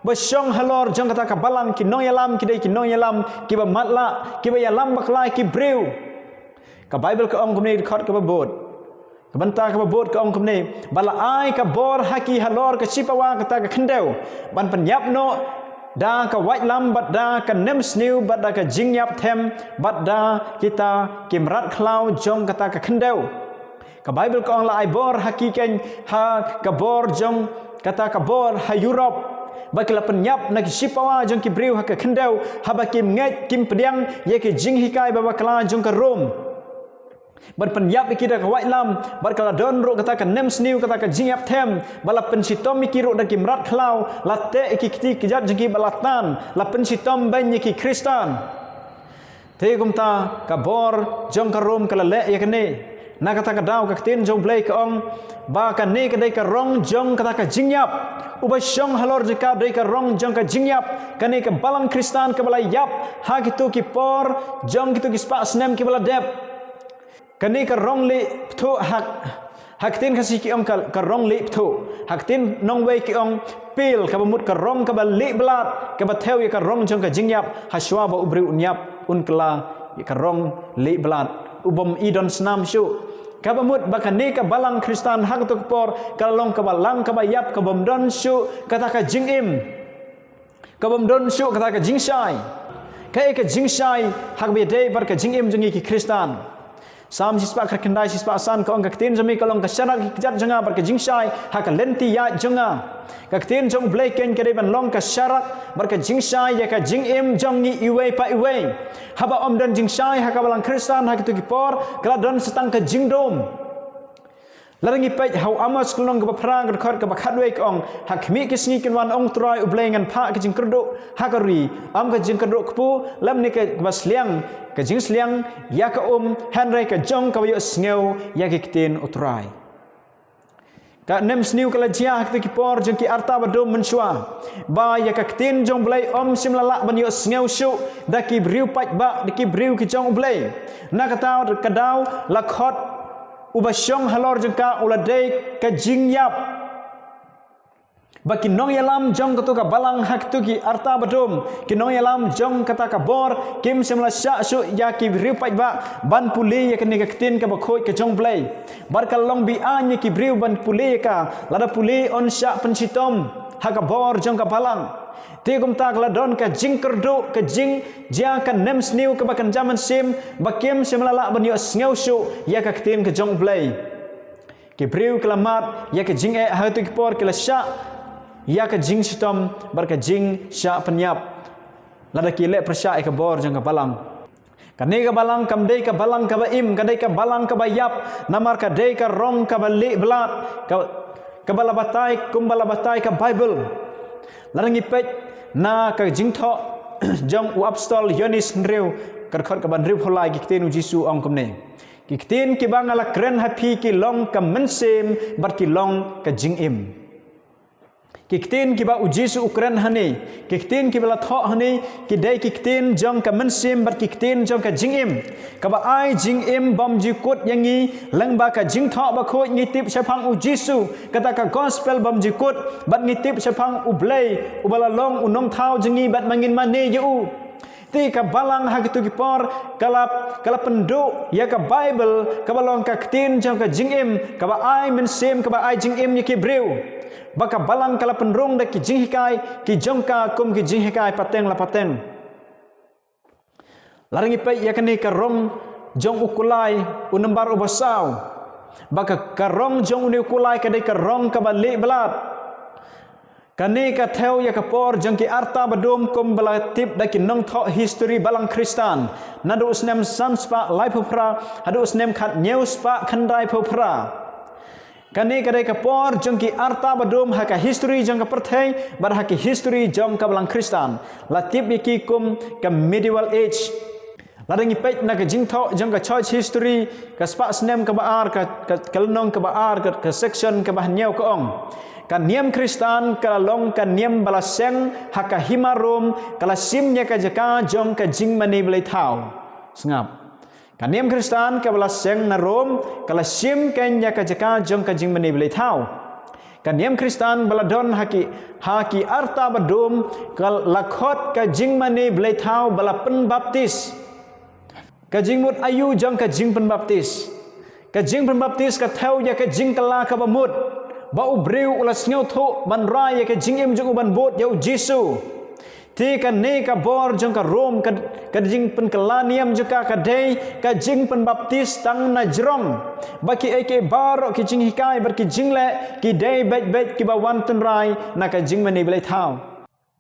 ba shong halor jong kata ka balang, ki nongïalam ki dei ki nongïalam kiba matlah, kiba ïalam bakla ïa ki briew. Ka Baibl ka ong kumne, dkhot kaba bud. Ka bynta kaba bud ka ong kumne, ba la ai ka bor ha ki halor ka shipawa kata ka khyndew, ban pynïap noh da ka waitlam bad da ka nemsniew bad da ka jingïap them bad da kita ki mrad khlaw jong kata ka khyndew. Ka Baibl ka ong la ai bor ha ki, kane ha ka bor jong kata ka bor ha Europe, ba ki la pynïap na ki shipawa jong ki briew ha ka khyndew, haba kim ngeit kim pdiang ïa ki jinghikai ba bakla jong ka Rom. Ban pynïap ïa ki da ka waitlam, bad ka la don ruh kata ka nemsniew, kata ka jingïap them, ba la pynshitom ïa ki ruh da ki mrad khlaw, la teh ïa ki kti kjat jong ki bad la tan, la pynshitom beiñ ïa ki Khristan. Te kumta ka bor jong ka Rom ka la leh ïa kane. Na kata ka daw ka ktien jong u Blei ka ong ba kane ka dei ka rong jong kata ka jingïap. Uba shong halor jong ka dei ka rong jong ka jingïap. Kane ka balang Khristan kaba la ïap ha kito ki por jong kito ki spah snem kiba la dep. Kane ka rong lieh bthuh ha, ha ktien Khasi ki ong ka, ka rong lieh bthuh. Ha ktien nongwei ki ong pale, kaba mut ka rong kaba lieh blad, kaba thew ïa ka rong jong ka jingïap, hashwa ba u briew un ïap, un kylla ïa ka rong lieh blad, u bym i don snam shuh. Kaba mut ba kane ka balang Khristan ha kato ka por ka la long ka balang kaba ïap, ka bym don shuh kata ka jingim. Ka bym don shuh kata ka jingshai. Kaei ka jingshai ha kaba ïadei bad ka jingim jong ngi ki Khristan? Salm shispah khyndai, shispah san ka ong, ka ktien jong me ka long ka sharak ki kjat jong nga bad ka jingshai ha ka lynti ïaid jong nga. Ka ktien jong u Blei keiñ ka dei ban long ka sharak bad ka jingshai ïa ka jingim jong ngi iwei pa iwei. Haba ym don jingshai ha ka balang Khristan ha kito ki por, ka la don sa tang ka jingdum. Lada ngi peit ha u Amos ka lynnong kaba phra, ka dkhot kaba khatwei ka ong, ha khmih ki sngi kin wan, ong Trai u Blei, ngan phah ka jingkyrduh ha ka ri, ym ka jingkyrduh kpu, lymne kaba sliang, ka jingsliang ïa ka um, hynrei ka jong kaba ïohsngew ïa ki ktien u Trai. Ka nemsniew ka la jia ha kito ki por jong ki arta ba dum mynshuwa, ba ïa ka ktien jong u Blei ym shym la lah ban ïohsngew shuh da ki briew paidbah, da ki briew ki jong u Blei. Na kata ka daw la khot uba shong halor jong ka u la dei ka jingïap. Ba ki nongïalam jong kato ka balang ha kato ki arta badum, ki nongïalam jong kata ka bor, kim shym la shah shuh ïa ki riewpaidbah ban pule ïa kane ka ktien kaba khuid ka jong U Blei. Bad ka long be-aiñ ïa ki briew ban pule ïa ka, lada pule yn shah pynshitom ha ka bor jong ka balang. Te kumta ka la don ka jingkyrduh, ka jingjia, ka nemsniew kaba kynja mynsiem, ba kim shym la lah ban ïohsngew shuh ïa ka ktien ka jong U Blei. Ki briew ki la mad ïa ka jingeh, ha kato ki por ki la shah ïa ka jingshitom bad ka jingshah pynïap, lada ki leh pyrshah ïa ka bor jong ka balang. Kane ka balang kam dei ka balang kaba im, ka dei ka balang kaba ïap, namar ka dei ka rong kaba lieh blad, ka, kaba la batai, kumba la batai ka Baibl. Lada ngi peit na ka jingthoh jong u Apostol Ïoannis hynriew, ka dkhot kaba hynriewphew lai, ki ktien U Jisu ong kumne: Ki ktien kiba nga la kren ha phi ki long ka mynsiem bad ki long ka jingim. Ki ktien kiba U Jisu u kren hangne, ki ktien kiba la thoh hangne, ki dei ki ktien jong ka mynsiem bad ki ktien jong ka jingim. Kaba ai jingim bymjukut ïa ngi lyngba ka jingthoh bakhuid, ngi tip shaphang U Jisu, kata ka gospel bymjukut, bad ngi tip shaphang U Blei uba la long U Nongthaw jong ngi bad ma ngin mane ïa u. Te ka balang ha kito ki por ka la, ka la pynduh ïa ka Baibl kaba long ka ktien jong ka jingim, kaba ai mynsiem, kaba ai jingim ïa ki briew. Ba ka balang ka la pynrung da ki jinghikai ki jong ka kum ki jinghikai pateng la pateng. Lada ngi peit ïa kane ka rong jong u kulai, u nombar uba saw, ba ka, ka rong jong une u kulai ka dei ka rong kaba lieh blad. Kane ka thew ïa ka por jong ki arta badum kumba la tip da ki nongthoh history balang Khristan, naduh u snem san spah laiphew phra haduh u snem khathynñiew spah khyndaiphew phra. Kane ka dei ka por jong ki arta badum ha ka history jong ka pyrthei bad ha ka history jong ka balang Khristan. La tip ïa ki kum ka Medieval Age. Lada ngi peit na ka jingthoh jong ka Church History, ka spah snem kaba ar, ka, ka, ka lynnong kaba ar, ka, ka section kaba hynñiew, ka ong: Ka niam Khristan ka la long ka niam ba la seng ha ka hima Rom, ka la shim ïa ka jaka jong ka jingmane blei thaw. Sngap. Ka niam Khristan kaba la seng na Rom ka la shim kein ïa ka jaka jong ka jingmane blei thaw. Ka niam Khristan ba la don ha ki, ha ki arta badum ka la khot ka jingmane blei thaw ba la pynbaptis. Ka jingmut aïu jong ka jingpynbaptis? Ka jingpynbaptis ka thew ïa ka jingkylla kaba mut, ba u briew u la sngewthuh ban rai ïa ka jingim jong u, ban bud ïa U Jisu. Te kane ka bor jong ka Rom, ka, ka jingpynkylla niam jong ka, ka dei ka jingpynbaptis tang na jrong, ba kiei kiei baroh ki jinghikai bad ki jingleh ki dei beit beit kiba wan tynrai na ka jingmane blei thaw.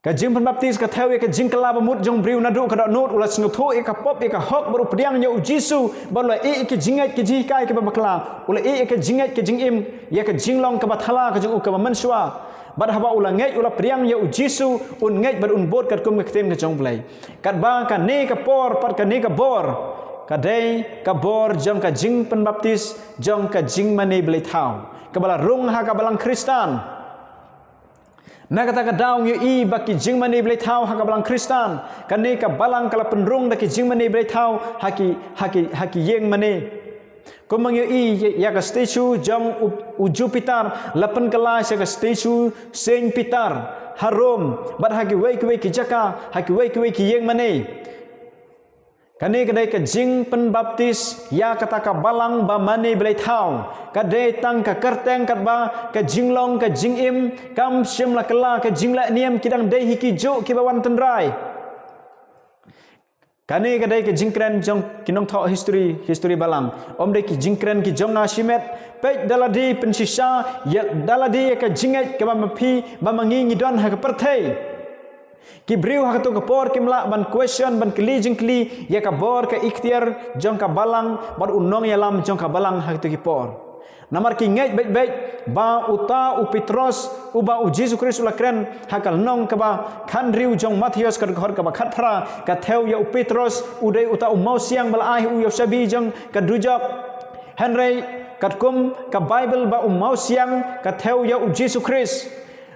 Ka jingpynbaptis ka thew ïa ka jingkylla ba mut jong u briew naduh ka dohnud u la sngewthuh ïa ka pop, ïa ka hok, bad u pdiang ïa U Jisu, bad u la ïeh ïa ki jingngeit ki jinghikai kiba bakla, u la ïeh ïa ka jingngeit ka jingim, ïa ka jinglong kaba thala ka jong u kaba mynshuwa. Bad haba u la ngeit, u la pdiang ïa U Jisu, un ngeit bad un bud katkum ka ktien ka jong U Blei. Katba kane ka por, pat kane ka bor, ka dei ka bor jong ka jingpynbaptis, jong ka jingmane blei thaw, kaba la rung ha ka balang Khristan. Na kata ka daw ngi ïohi ba ki jingmane blei thaw ha ka balang Khristan, kane ka balang ka la pynrung da ki jingmane blei thaw ha ki, ha ki, ha ki ïing mane. Kumba ngi ïohi ïa ka statue jong u, u Jupiter, la pynkylla sha ka statue Saint Peter ha Rom, bad ha kiwei kiwei ki jaka, ha kiwei kiwei ki ïing mane. Kane ka dei ka jingpynbaptis ïa kata ka balang ba mane blei thaw. Ka dei tang ka kyrteng, katba ka jinglong ka jingim kam shym la kylla. Ka jingleh niam ki dang dei hi ki juh kiba wan tynrai. Kane ka dei ka jingkren jong ki nongthoh history, history balang. Ym dei ki jingkren ki jong nga shimet. Peit da lade, pynshisha ïa da lade ïa ka jingngeit kaba ma phi, ba ma ngi ngi don ha ka pyrthei. Ki briew ha kato ka por kim lah ban question, ban kylli jingkylli ïa ka bor, ka iktiar jong ka balang bad u nongïalam jong ka balang ha kato ki por. Namar ki ngeit beit beit ba uta u Petros, uba U Jisu Khrist u la kren ha ka lynnong kaba khathynriew jong Mathaios, ka dkhot kaba khatphra, ka thew ïa u Petros, u dei uta u mawsiang ba la ai u ïa u shabi jong ka dujok. Hynrei katkum ka Baibl, ba u mawsiang ka thew ïa U Jisu Khrist.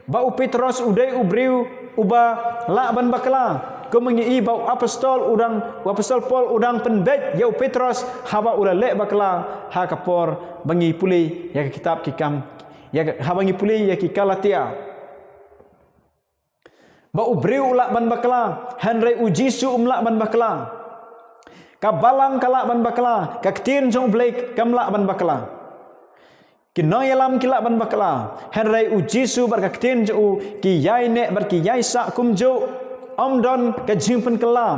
Ba u Petros u dei u briew uba lah ban bakla. Kumba ngi ïohi ba u apostol u dang, u apostol Paul u dang pynbeit ïa u Petros haba u la leh bakla ha ka por ba ngi pule ïa ka kitab Ki Kam, ïa ka, haba ngi pule ïa ki Kalatia. Ba u briew u lah ban bakla, hynrei u Jisu um lah ban bakla. Ka balang ka lah ban bakla, ka ktien jong u Blei kam lah ban bakla. Ki nongïalam ki lah ban bakla, hynrei u Jisu bad ka ktien jong u ki ïaineh bad ki ïaisah kumjuh. Ym don ka jingpynkylla.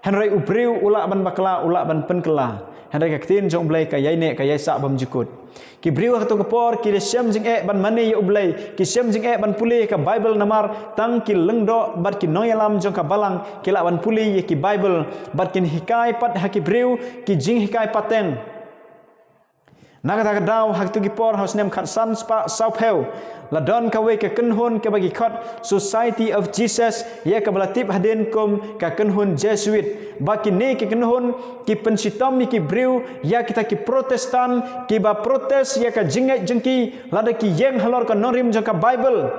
Hynrei u briew u lah ban bakla, u lah ban pynkylla. Hynrei ka ktien jong u Blei ka ïaineh, ka ïaisah bymjukut. Ki briew ha kato ka por ki la shem jingeh ban mane ïa u Blei, ki shem jingeh ban pule ïa ka Bible namar tang ki lyngdoh bad ki nongïalam jong ka balang ki lah ban pule ïa ki Bible bad kin hikai pat ha ki briew ki jinghikai pateng. Na kata ka daw ha kito ki por ha u snem khatsan spah sawphew, la don kawei ka kynhun kaba ki khot Society of Jesus, ïa kaba la tip hadien kum ka kynhun Jesuit. Ba kine ki kynhun ki pynshitom ïa ki briew, ïa kita ki Protestant, kiba protest ïa ka jingngeit jong ki, lada ki ïeng halor ka nongrim jong ka Bible.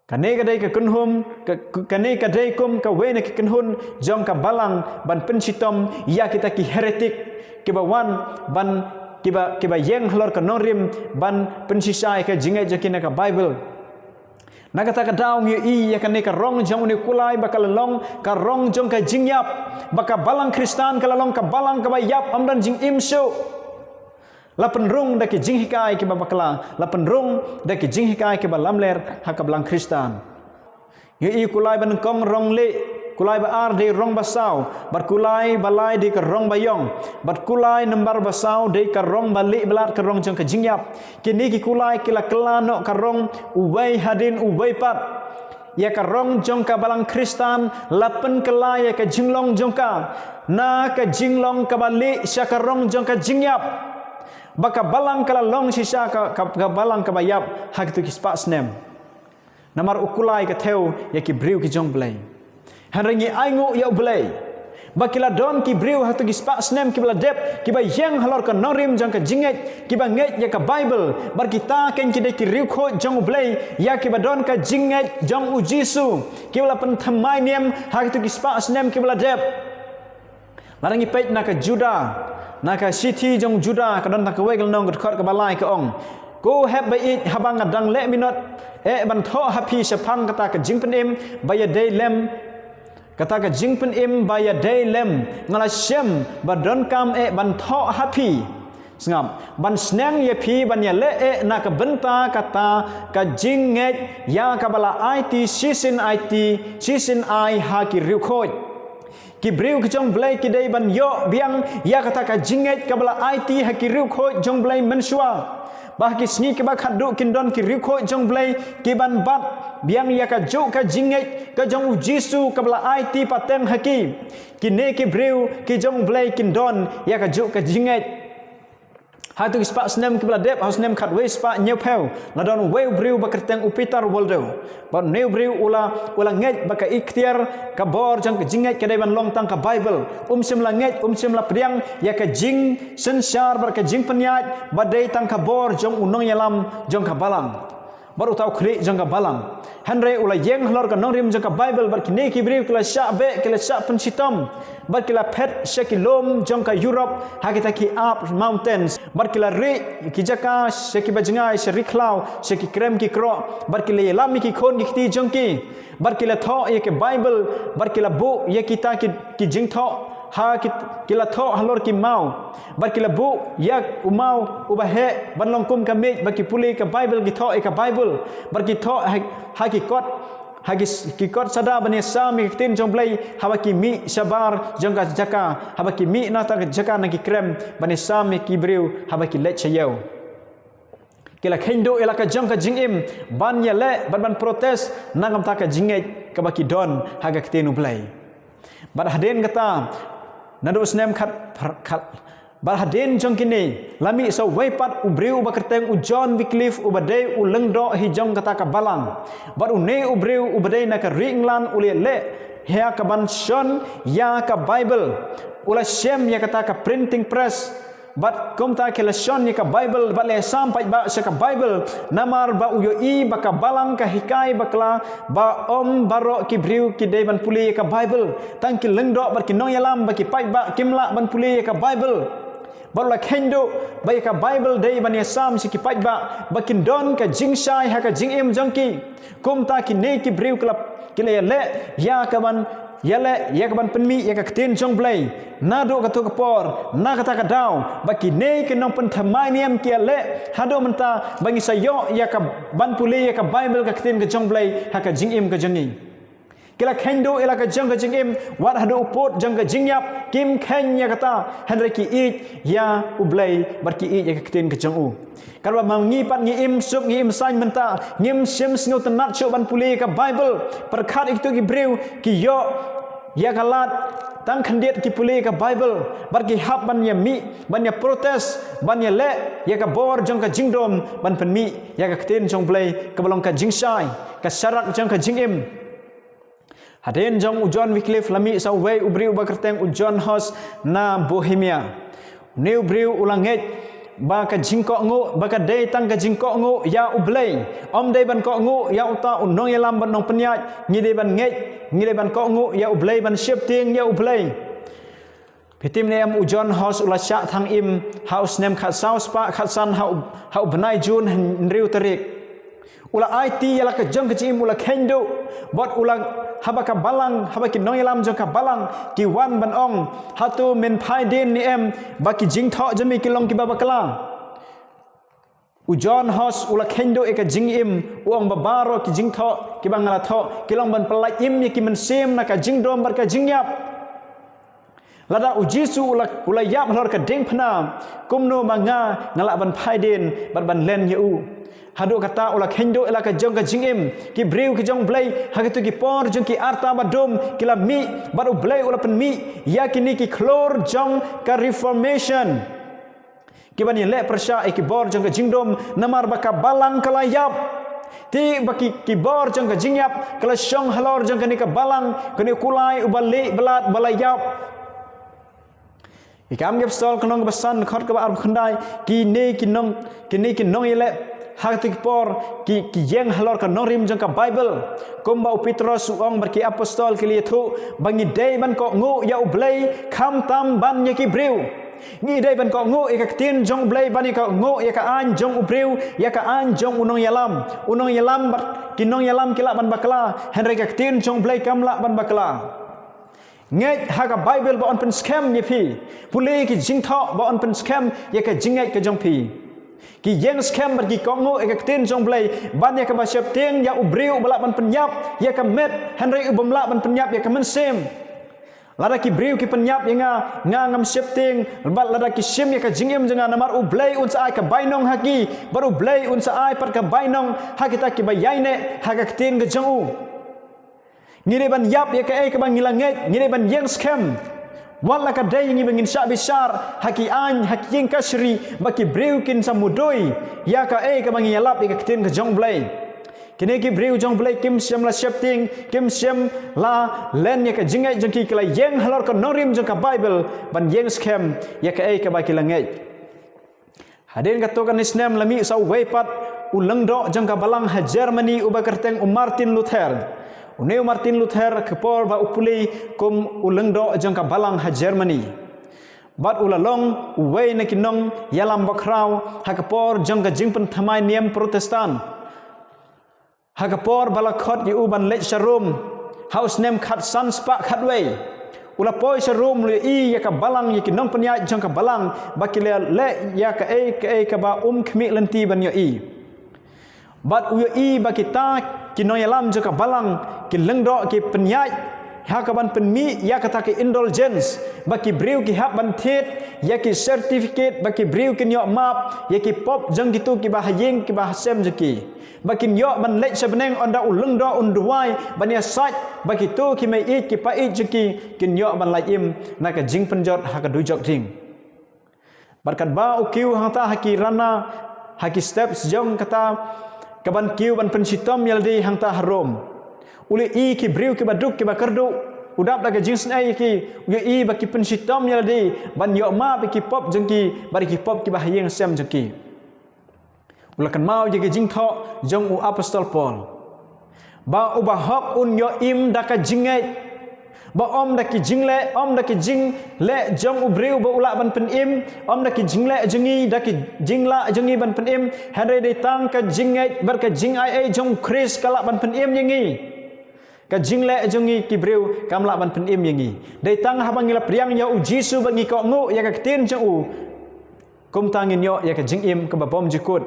Kane ka dei ka kynhun, ka, kane ka dei kum kawei na ki kynhun jong ka balang ban pynshitom ïa kita ki heretik, kiba wan ban, kiba, kiba ïeng halor ka nongrim ban pynshisha ïa ka jingngeit jong ki na ka Bible. Na kata ka daw ngi ïohi ïa kane ka rong jong une u kulai ba ka la long ka rong jong ka jingïap, ba ka balang Khristan ka la long ka balang kaba ïap, ym don jingim shuh. La pynrung da ki jinghikai kiba bakla, la pynrung da ki jinghikai kiba lamler ha ka balang Khristan. Ngi ïohi kulai ba nyngkong rong lieh, kulai ba ar dei rong ba saw, bad kulai ba lai dei ka rong ba ïong, bad kulai nambar ba saw dei ka rong ba lieh ba lad, ka rong jong ka jingïap. Kine ki kulai ki la kylla noh ka rong uwei hadien uwei pat. Ïa ka rong jong ka balang Khristan la pynkylla ïa ka jinglong jong ka na ka jinglong kaba lieh sha ka rong jong ka jingïap. Ba ka balang ka la long shisha ka, ka, ka balang kaba ïap ha kito ki spah snem. Namar u kulai ka thew ïa ki briew ki jong u Blei. Hynrei ngi ainguh ïa u Blei ba ki la don ki briew ha kito ki spah snem kiba la dep, kiba ïeng halor ka nongrim jong ka jingngeit, kiba ngeit ïa ka Bible. Bad kita keiñ ki dei ki riewkhuid jong u Blei, ïa kiba don ka jingngeit jong u Jisu, kiba la pynthymmai niam ha kito ki spah snem kiba la dep. Lada ngi peit na ka Juda, na ka shithi jong u Juda, ka don tang kawei ka lynnong, ka dkhot kaba lai, ka ong: Ko hep ba ïeit, haba nga dang leh minot eh ban thoh ha phi shaphang kata ka jingpynim ba ïadei lem, kata ka jingpynim ba ïadei lem, nga la shem ba donkam eh ban thoh ha phi. Sngap, ban sneng ïa phi ban ïaleh eh na ka bynta kata ka jingngeit ïa kaba la aiti shisien, aiti shisien ai ha ki riewkhuid. Ki briew ki jong u Blei ki dei ban ïoh biang ïa kata ka jingngeit kaba la aiti ha ki riewkhuid jong u Blei mynshuwa. Ba ha ki sngi kiba khatduh kin don ki riewkhuid jong u Blei ki ban bat biang ïa kajuh ka jingngeit ka jong u Jisu kaba la aiti pateng ha ki. Kine ki briew ki jong u Blei kin don ïa kajuh ka jingngeit. Ha kito ki spah snem kiba la dep, ha u snem khatwei spah hynñiewphew, la don uwei u briew ba kyrteng u Peter Waldo. Bad une u briew u la, u la ngeit ba ka iktiar, ka bor jong ka jingngeit ka dei ban long tang ka Bible. Um shym la ngeit, um shym la pdiang ïa ka jingsynshar bad ka jingpynïaid ba dei tang ka bor jong u nongïalam jong ka balang, bad uta u khlieh jong ka balang. Hynrei u la ïeng halor ka nongrim jong ka Bible, bad kine ki briew ki la shah beh, ki la shah pynshitom, bad ki la phet sha ki lum jong ka Europe, ha kita ki Alps Mountains, bad ki la rieh ki jaka sha kiba jngai, sha ri khlaw, sha ki krem ki kroh, bad ki la ïalam ïa ki khun ki kti jong ki, bad ki la thoh ïa ka Bible, bad ki la buh ïa kita ki, ki jingthoh ha ki, ki la thoh halor ki maw. Bad ki la buh ïa u maw uba heh ban long kum ka miej, ba ki pule ka Bible, ki thoh ïa ka Bible. Bad ki thoh ha, ha ki kot, ha ki, ki kot sada ban ïasam ïa ka ktien jong u Blei haba ki mih shabar jong ka jaka, haba ki mih na kata ka jaka na ki krem ban ïasam ïa ki briew haba ki leit sha ïew. Ki la kheiñ duh ïa la ka jong ka jingim ban ïaleh bad ban protest na ka bynta ka jingngeit kaba ki don ha ka ktien u Blei. Bad hadien kata, naduh u snem khat, khat, bad hadien jong kine, la mih sa uwei pat u briew uba kyrteng u John Wycliffe, uba dei u lyngdoh hi jong kata ka balang. Bad une u briew uba dei na ka ri England u la leh ïa ka ban shon ïa ka Bible. U la shem ïa kata ka printing press. Bad kumta ki la shon ïa ka Bible, bad la ïasam paidbah sha ka Bible. Namar ba u ïohi ba ka balang ka hikai bakla ba ym baroh ki briew ki dei ban pule ïa ka Bible. Tang ki lyngdoh bad ki nongïalam ba ki paidbah kim lah ban pule ïa ka Bible. Bad u la kheiñ duh ba ïa ka Baibl dei ban ïasam sha ki paidbah ba kin don ka jingshai ha ka jingim jong ki. Kumta kine ki briew ki la, ki la ïaleh ïa ka ban, ïaleh ïa ka ban pynmih ïa ka ktien jong U Blei. Naduh kato ka por, na kata ka daw, ba kine ki nongpynthymmai niam ki ïaleh haduh mynta ba ngi sa ïoh ïa ka ban pule ïa ka Baibl, ka ktien ka jong U Blei, ha ka jingim ka jong ngi. Ki la kheiñ duh ïa la ka jong ka jingim, wat haduh u pud jong ka jingïap kim kheiñ ïa kata, hynrei ki ïeit ïa U Blei bad ki ïeit ïa ka ktien ka jong u. Katba ma ngi pat ngi im suk ngi im saiñ mynta, ngim shym sngewtynnat shuh ban pule ïa ka Baibl. Pyrkhat ïa kito ki briew ki ïoh ïa ka lad tang khyndiat ki pule ïa ka Baibl, bad ki hap ban ïa mih, ban ïa protest, ban ïaleh ïa ka bor jong ka jingdum ban pynmih ïa ka ktien jong U Blei kaba long ka jingshai, ka sharak jong ka jingim. Hadien jong u John Wycliffe la mih sa uwei u briew uba kyrteng u John Hus na Bohemia. Une u briew u la ngeit ba ka jingkohnguh, ba ka dei tang ka jingkohnguh ïa U Blei. Ym dei ban kohnguh ïa uta u nongïalam bad nongpynïaid, ngi dei ban ngeit, ngi dei ban kohnguh ïa U Blei, ban sheptieng ïa U Blei. Phi tip ne em, u John Hus u la shah thang im ha u snem khatsaw spah khatsan ha u, ha u bnai Jun hynriew tarik. U la aiti ïa la ka jong ka jingim, u la kheiñ duh. Bad u la, haba ka balang, haba ki nongïalam jong ka balang ki wan ban ong, hato men phai dien ne em ba ki jingthoh jong me ki long kiba bakla? U John Hus u la kheiñ duh ïa ka jingim, u ong ba baroh ki jingthoh kiba nga la thoh ki long ban pyllait im ïa ki mynsiem na ka jingdum bad ka jingïap. Lada u Jisu u la, u la ïap halor ka diengphna, kumno ma nga nga lah ban phai dien bad ban len ïa u? Haduh kata u la kheiñ duh ïa la ka jong ka jingim. Ki briew ki jong U Blei ha kito ki por jong ki arta ba dum ki la mih, bad U Blei u la pynmih ïa kine ki khlur jong ka Reformation, kiban ïaleh pyrshah ïa ki bor jong ka jingdum, namar ba ka balang ka la ïap. Te ba ki, ki bor jong ka jingïap ka la shong halor jong kane ka balang, kane u kulai uba lieh ba lad ba la ïap. Ki Kam ki Apostol, ka lynnong kaba san, dkhot kaba arphew khyndai, kine ki nong, kine ki nongïaleh ha kito ki por ki, ki ïeng halor ka nongrim jong ka Baibl. Kumba u Petros u ong bad ki apostol ki la ïathuh ba ngi dei ban kohnguh ïa U Blei khamtam ban ïa ki briew. Ngi dei ban kohnguh ïa ka ktien jong U Blei, ban ïa kohnguh ïa ka aiñ jong u briew, ïa ka aiñ jong u nongïalam. U nongïalam bad ki nongïalam ki lah ban bakla, hynrei ka ktien jong U Blei kam lah ban bakla. Ngeit ha ka Baibl ba yn pynskhem ïa phi. Pule ki jingthoh ba yn pynskhem ïa ka jingngeit ka jong phi. Ki ïeng skhem bad ki kohnguh ïa ka ktien jong U Blei, ban ïa kaba sheptieng ïa u briew uba lah ban pynïap ïa ka met, hynrei u bym lah ban pynïap ïa ka mynsiem. Lada ki briew ki pynïap ïa nga, nga ngam sheptieng, bad lada ki shim ïa ka jingim jong nga, namar U Blei un sa ai ka bainong ha ki, bad U Blei un sa ai pat ka bainong ha kita kiba ïaineh ha ka ktien ka jong u. Ngi dei ban ïap ïa kaei kaba ngi la ngeit, ngi dei ban ïeng skhem. Wat la ka dei ngi ba ngin shah bishar ha ki aiñ, ha ki ïing kashari, ba ki briew kin sa mudui ïa kaei kaba ngi ïalap ïa ka ktien ka jong U Blei. Kine ki briew jong U Blei kim shym la sheptieng, kim shym la len ïa ka jingngeit jong ki, ki la ïeng halor ka nongrim jong ka Baibl ban ïeng skhem ïa kaei kaba ki la ngeit. Hadien katto katne snem la mih sa uwei pat u lyngdoh jong ka balang ha Germany uba kyrteng u Martin Luther. Une u Martin Luther, ka por ba u pule kum u lyngdoh jong ka balang ha Germany. Bad u la long uwei na ki nongïalam bakhraw ha ka por jong ka jingpynthymmai niam Protestant. Ha ka por ba la khot ïa u ban leit sha Rom ha u snem khatsan spah khatwei, u la poi sha Rom, u la ïohi ïa ka balang, ïa ki nongpynïaid jong ka balang, ba ki la leh ïa kaei kaei kaba um khmih lynti ban ïohi. Bad u ïohi ba kita ki nongïalam jong ka balang, ki lyngdoh, ki pynïaid ha ka ban pynmih ïa kata ka indulgence, ba ki briew ki hap ban thied ïa ki certificate, ba ki briew kin ïoh map ïa ki pop jong kito kiba ha ïing kiba ha sem jong ki. Ba kin ïoh ban leit sha bneng ynda u lyngdoh un duwai ban ïasaid, ba kito ki mei ïeit ki pa ïeit jong ki kin ïoh ban lait im na ka jingpynjot ha ka dujok ding. Bad katba u kiew hangta ha ki rana, ha ki steps jong kata ka ban kiew ban pynshitom ïalade hangta ha Rom, u la ïohi ki briew kiba duk kiba kyrduh, u dap da ka jingsnei ïa ki, u ïohi ba ki pynshitom ïalade ban ïoh map ïa ki pop jong ki bad ïa ki pop kiba ha ïing sem jong ki. U la kynmaw ïa ki jingthoh jong u apostol Paul, ba uba hok un ïoh im da ka jingngeit. Ba ym da ki jingleh, ym da ki jingleh jong u briew ba u lah ban pynim, ym da ki jingleh jong ngi, da ki jinglah jong ngi ban pynim, hynrei dei tang ka jingngeit bad ka jingai ei jong u Khrist ka lah ban pynim ïa ngi. Ka jingleh jong ngi ki briew kam lah ban pynim ïa ngi. Dei tang haba ngi la pdiang ïa u Jisu bad ngi kohnguh ïa ka ktien jong u, kumta ngin ïoh ïa ka jingim kaba bymjukut.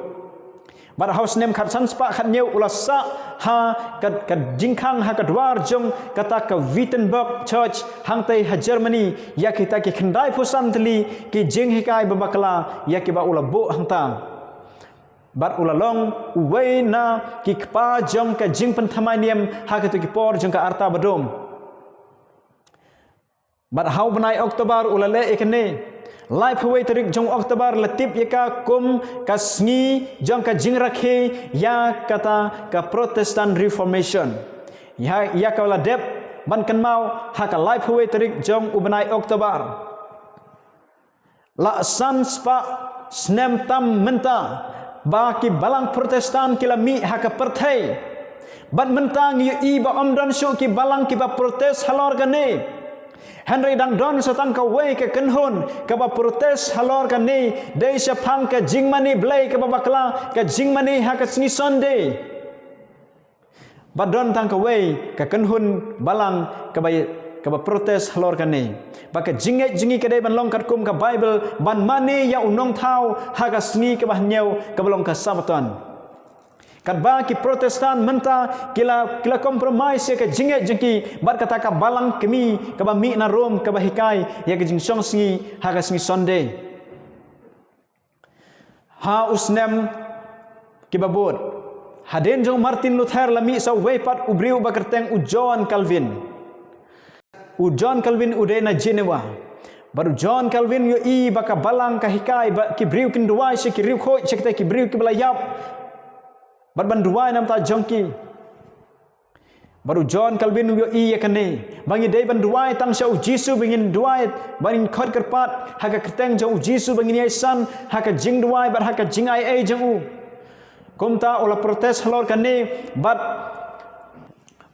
Bad ha u snem khatsan spah khathynñiew u la sah ha ka, ka jingkhang ha ka dwar jong kata ka Wittenberg Church hangtei ha Germany, ïa kita ki khyndai phew san tylli ki jinghikai ba bakla ïa kiba u la buh hangta. Bad u la long uwei na ki kpa jong ka jingpynthymmai niam ha kito ki por jong ka Arta Badum. Bad ha u bnai October u la leh ïa kane. Laiphew wei tarik jong October la tip ïa ka kum ka sngi jong ka jingrakhe ïa kata ka Protestant Reformation. Ïa, ïa ka la dep ban kynmaw ha ka laiphew wei tarik jong u bnai October. La san spah snem tam mynta ba ki balang Protestant ki la mih ha ka pyrthei. Bad mynta ngi ïohi ba ym don shuh ki balang kiba protest halor kane. Hynrei dang don sa tang kawei ka kynhun kaba protest halor kane, dei shaphang ka jingmane Blei kaba bakla, ka jingmane ha ka sngi Sunday. Bad don tang kawei ka kynhun balang kaba, kaba protest halor kane. Ba ka jingngeit jong ngi ka dei ban long katkum ka Baibl, ban mane ïa u nongthaw ha ka sngi kaba hynñiew kaba long ka Sabbaton. Katba ki Protestant mynta ki la, ki la compromise ïa ka jingngeit jong ki bad kata ka balang kmie kaba mih na Rome kaba hikai ïa ka jingshongsngi ha ka sngi Sunday. Ha u snem kiba bud, hadien jong Martin Luther la mih sa uwei pat u briew ba kyrteng u John Calvin. U John Calvin u dei na Geneva. Bad u John Calvin u ïohi ba ka balang ka hikai ba ki briew kin duwai sha ki riewkhuid, sha kita ki briew kiba la ïap. Bad ban duwai namar ta jong ki. Bad u John Calvin u ïohi ïa kane, ba ngi dei ban duwai tang sha u Jisu, ba ngin duwai, ba ngin khot kyrpad ha ka kyrteng jong u Jisu, ba ngin ïaisam ha ka jingduwai bad ha ka jingai ei jong u. Kumta u la protest halor kane, bad,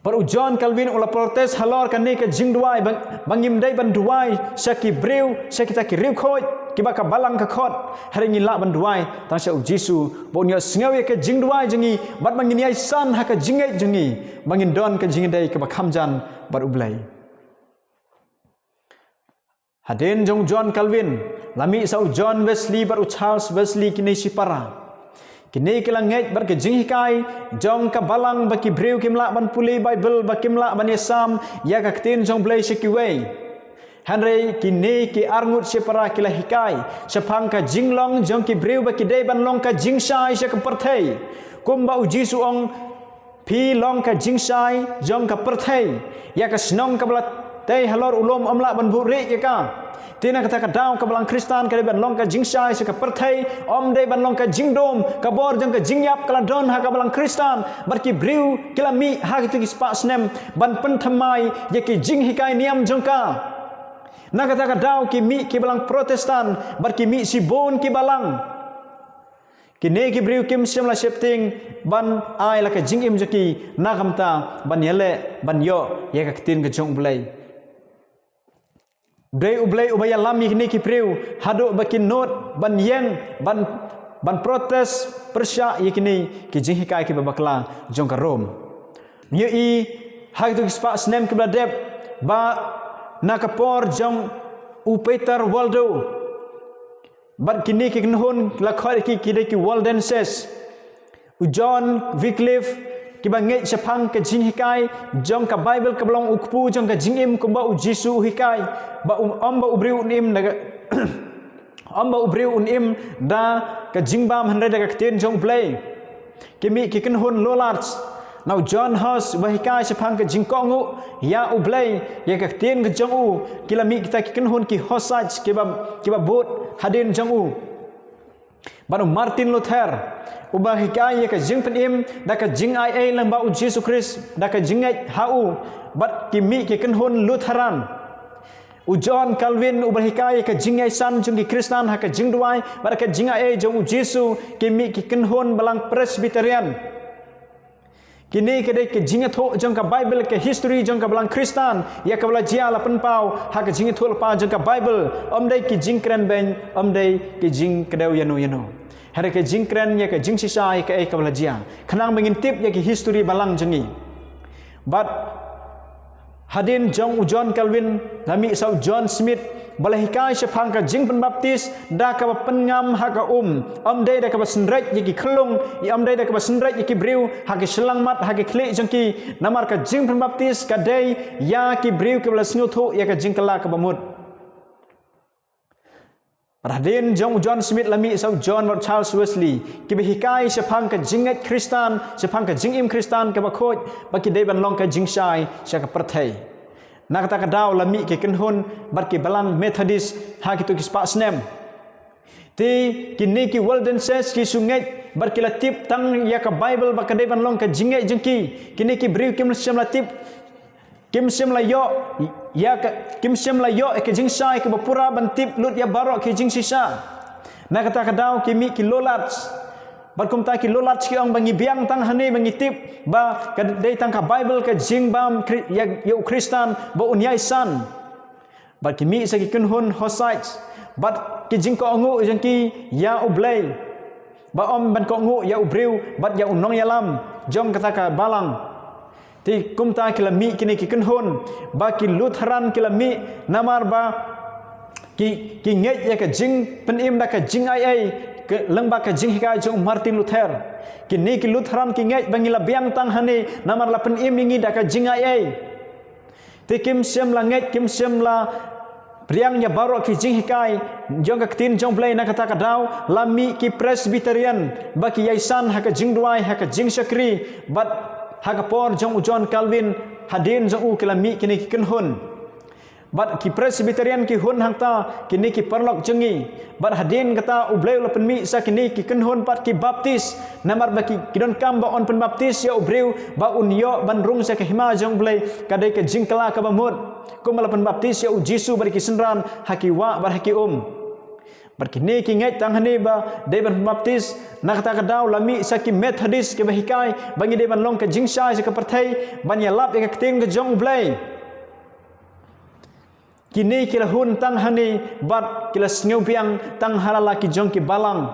bad u John Calvin u la protest halor kane ka jingduwai, ba, ba ngim dei ban duwai sha ki briew, sha kita ki riewkhuid kiba ka balang ka khot, hynrei ngi lah ban duwai tang sha u Jisu, ba un ïohsngew ïa ka jingduwai jong ngi, bad ba ngin ïaisam ha ka jingngeit jong ngi, ba ngin don ka jingïadei kaba kham jan bad u Blei. Hadien jong u John Calvin, la mih sa u John Wesley bad u Charles Wesley, kine shipara. Kine ki la ngeit bad ka jinghikai jong ka balang ba ki briew kim lah ban pule Baibl, ba kim lah ban ïasam ïa ka ktien jong u Blei sha kiwei. Hynrei kine ki arngut shipara ki la hikai shaphang ka jinglong jong ki briew ba ki dei ban long ka jingshai sha ka pyrthei. Kumba u Jisu u ong, phi long ka jingshai jong ka pyrthei. Ïa ka shnong kaba la tei halor u lum ym lah ban buhrieh ïa ka. Te na kata ka daw ka balang Khristan ka dei ban long ka jingshai sha ka pyrthei, ym dei ban long ka jingdum. Ka bor jong ka jingïap ka la don ha ka balang Khristan. Bad ki briew ki la mih ha kito ki spah snem ban pynthymmai ïa ki jinghikai niam jong ka. Na kata ka daw ki mih ki balang Protestant, bad ki mih shibun ki balang. Kine ki briew kim shym la sheptieng ban ai la ka jingim jong ki na ka bynta ban ïaleh, ban ïoh ïa ka ktien ka jong u Blei. Dei u Blei uba ïalam ïa kine ki briew haduh ba kin nud ban ïeng, ban, ban protest pyrshah ïa kine ki jinghikai kiba bakla jong ka Rome. Ngi ïohi ha kito ki spah snem kiba la dep ba na ka por jong u Peter Waldo. Bad kine ki kynhun la khot ïa ki, ki dei ki Waldenses. U John Wycliffe, kiba ngeit shaphang ka jinghikai jong ka Baibl kaba long u kpu jong ka jingim kumba u Jisu u hikai. Ba u, ym ba u briew un im na ka, ym ba u briew un im da ka jingbam hynrei da ka ktien jong u Blei. Ki mih ki kynhun Lollards. Na u John Hus uba hikai shaphang ka jingkohnguh ïa u Blei, ïa ka ktien ka jong u, ki la mih kita ki kynhun ki Hussites kiba, kiba bud hadien jong u. Bad u Martin Luther uba hikai ïa ka jingpynim da ka jingai ei lyngba u Jisu Khrist da ka jingngeit ha u, bad ki mih ki kynhun Lutheran. U John Calvin uba hikai ïa ka jingïaisam jong ki Khristan ha ka jingduwai bad ka jingai ei jong u Jisu, ki mih ki kynhun balang Presbyterian. Kine ki dei ki jingïathuh jong ka Bible, ka history jong ka Balang Khristan ïa kaba la jia la pynpaw ha ka jingïathuhlypa jong ka Bible. Ym dei ki jingkren beiñ, ym dei ki jingkdew ïano ïano. Hynrei ki jingkren ïa ka jingshisha ïa kaei kaba la jia, khnang ba ngin tip ïa ki history balang jong ngi. Bad hadien jong u John Calvin la mih sa u John Smith ba la hikai shaphang ka jingpynbaptis da kaba pynngam ha ka um, ym dei da kaba synreit ïa ki khyllung, ym dei da kaba synreit ïa ki briew ha ki shyllangmat, ha ki khlieh jong ki. Namar ka jingpynbaptis ka dei ïa ki briew kiba la sngewthuh ïa ka jingkylla kaba mut. Bad hadien jong u John Smith la mih sa u John bad Charles Wesley, kiba hikai shaphang ka jingngeit Khristan, shaphang ka jingim Khristan kaba khuid, ba ki dei ban long ka jingshai sha ka pyrthei. Na kata ka daw la mih ki kynhun bad ki balang Methodist ha kito ki spah snem. Te kine ki Waldenses ki shu ngeit bad ki la tip tang ïa ka Bible ba ka dei ban long ka jingngeit jong ki. Kine ki briew kim shym la tip, kim shym la ïoh ïa ka, kim shym la ïoh ïa ka jingshai kaba pura ban tip lut ïa baroh ki jingshisha. Na kata ka daw ki mih ki Lollards. Bad kumta ki Lollards ki ong ba ngi biang tang hangne ba ngi tip ba ka dei tang ka Bible ka jingbam Khri-, ïa, ïa u Khristan ba un ïaisan. Bad ki mih sa ki kynhun Hussites bad ki jingkohnguh jong ki ïa U Blei, ba ym ban kohnguh ïa u briew bad ïa u nongïalam jong kata ka balang. Te kumta ki la mih kine ki kynhun, ba ki Lutheran ki la mih namar ba ki, ki ngeit ïa ka jingpynim da ka jingaiei, ka lyngba ka jinghikai jong u Martin Luther. Kine ki Lutheran ki ngeit ba ngi la biang tang hangne namar la pynim ïa ngi da ka jingaiei. Te kim shym la ngeit, kim shym la pdiang ïa baroh ki jinghikai jong ka ktien jong U Blei. Na kata ka daw la mih ki Presbyterian ba ki ïaisan ha ka jingduwai, ha ka jingshakri bad ha ka por jong u John Calvin, hadien jong u ki la mih kine ki kynhun. Bad ki Presbyterian ki hun hangta, kine ki paralok jong ngi. Bad hadien kata U Blei u la pynmih sa kine ki kynhun pat ki baptis. Namar ba ki, ki donkam ba un pynbaptis ïa u briew ba un ïoh ban rung sha ka hima jong U Blei, ka dei ka jingkylla kaba mut. Kumba la pynbaptis ïa u Jisu bad ki synran ha ki wah bad ha ki um. Bad kine ki ngeit tang hangne ba dei ban pynbaptis. Na kata ka daw la mih sa ki Methodist kiba hikai ba ngi dei ban long ka jingshai sha ka pyrthei, ban ïalap ïa ka ktien ka jong U Blei. Kine ki la hun tang hangne bad ki la sngewbiang tang ha la la ki jong ki balang.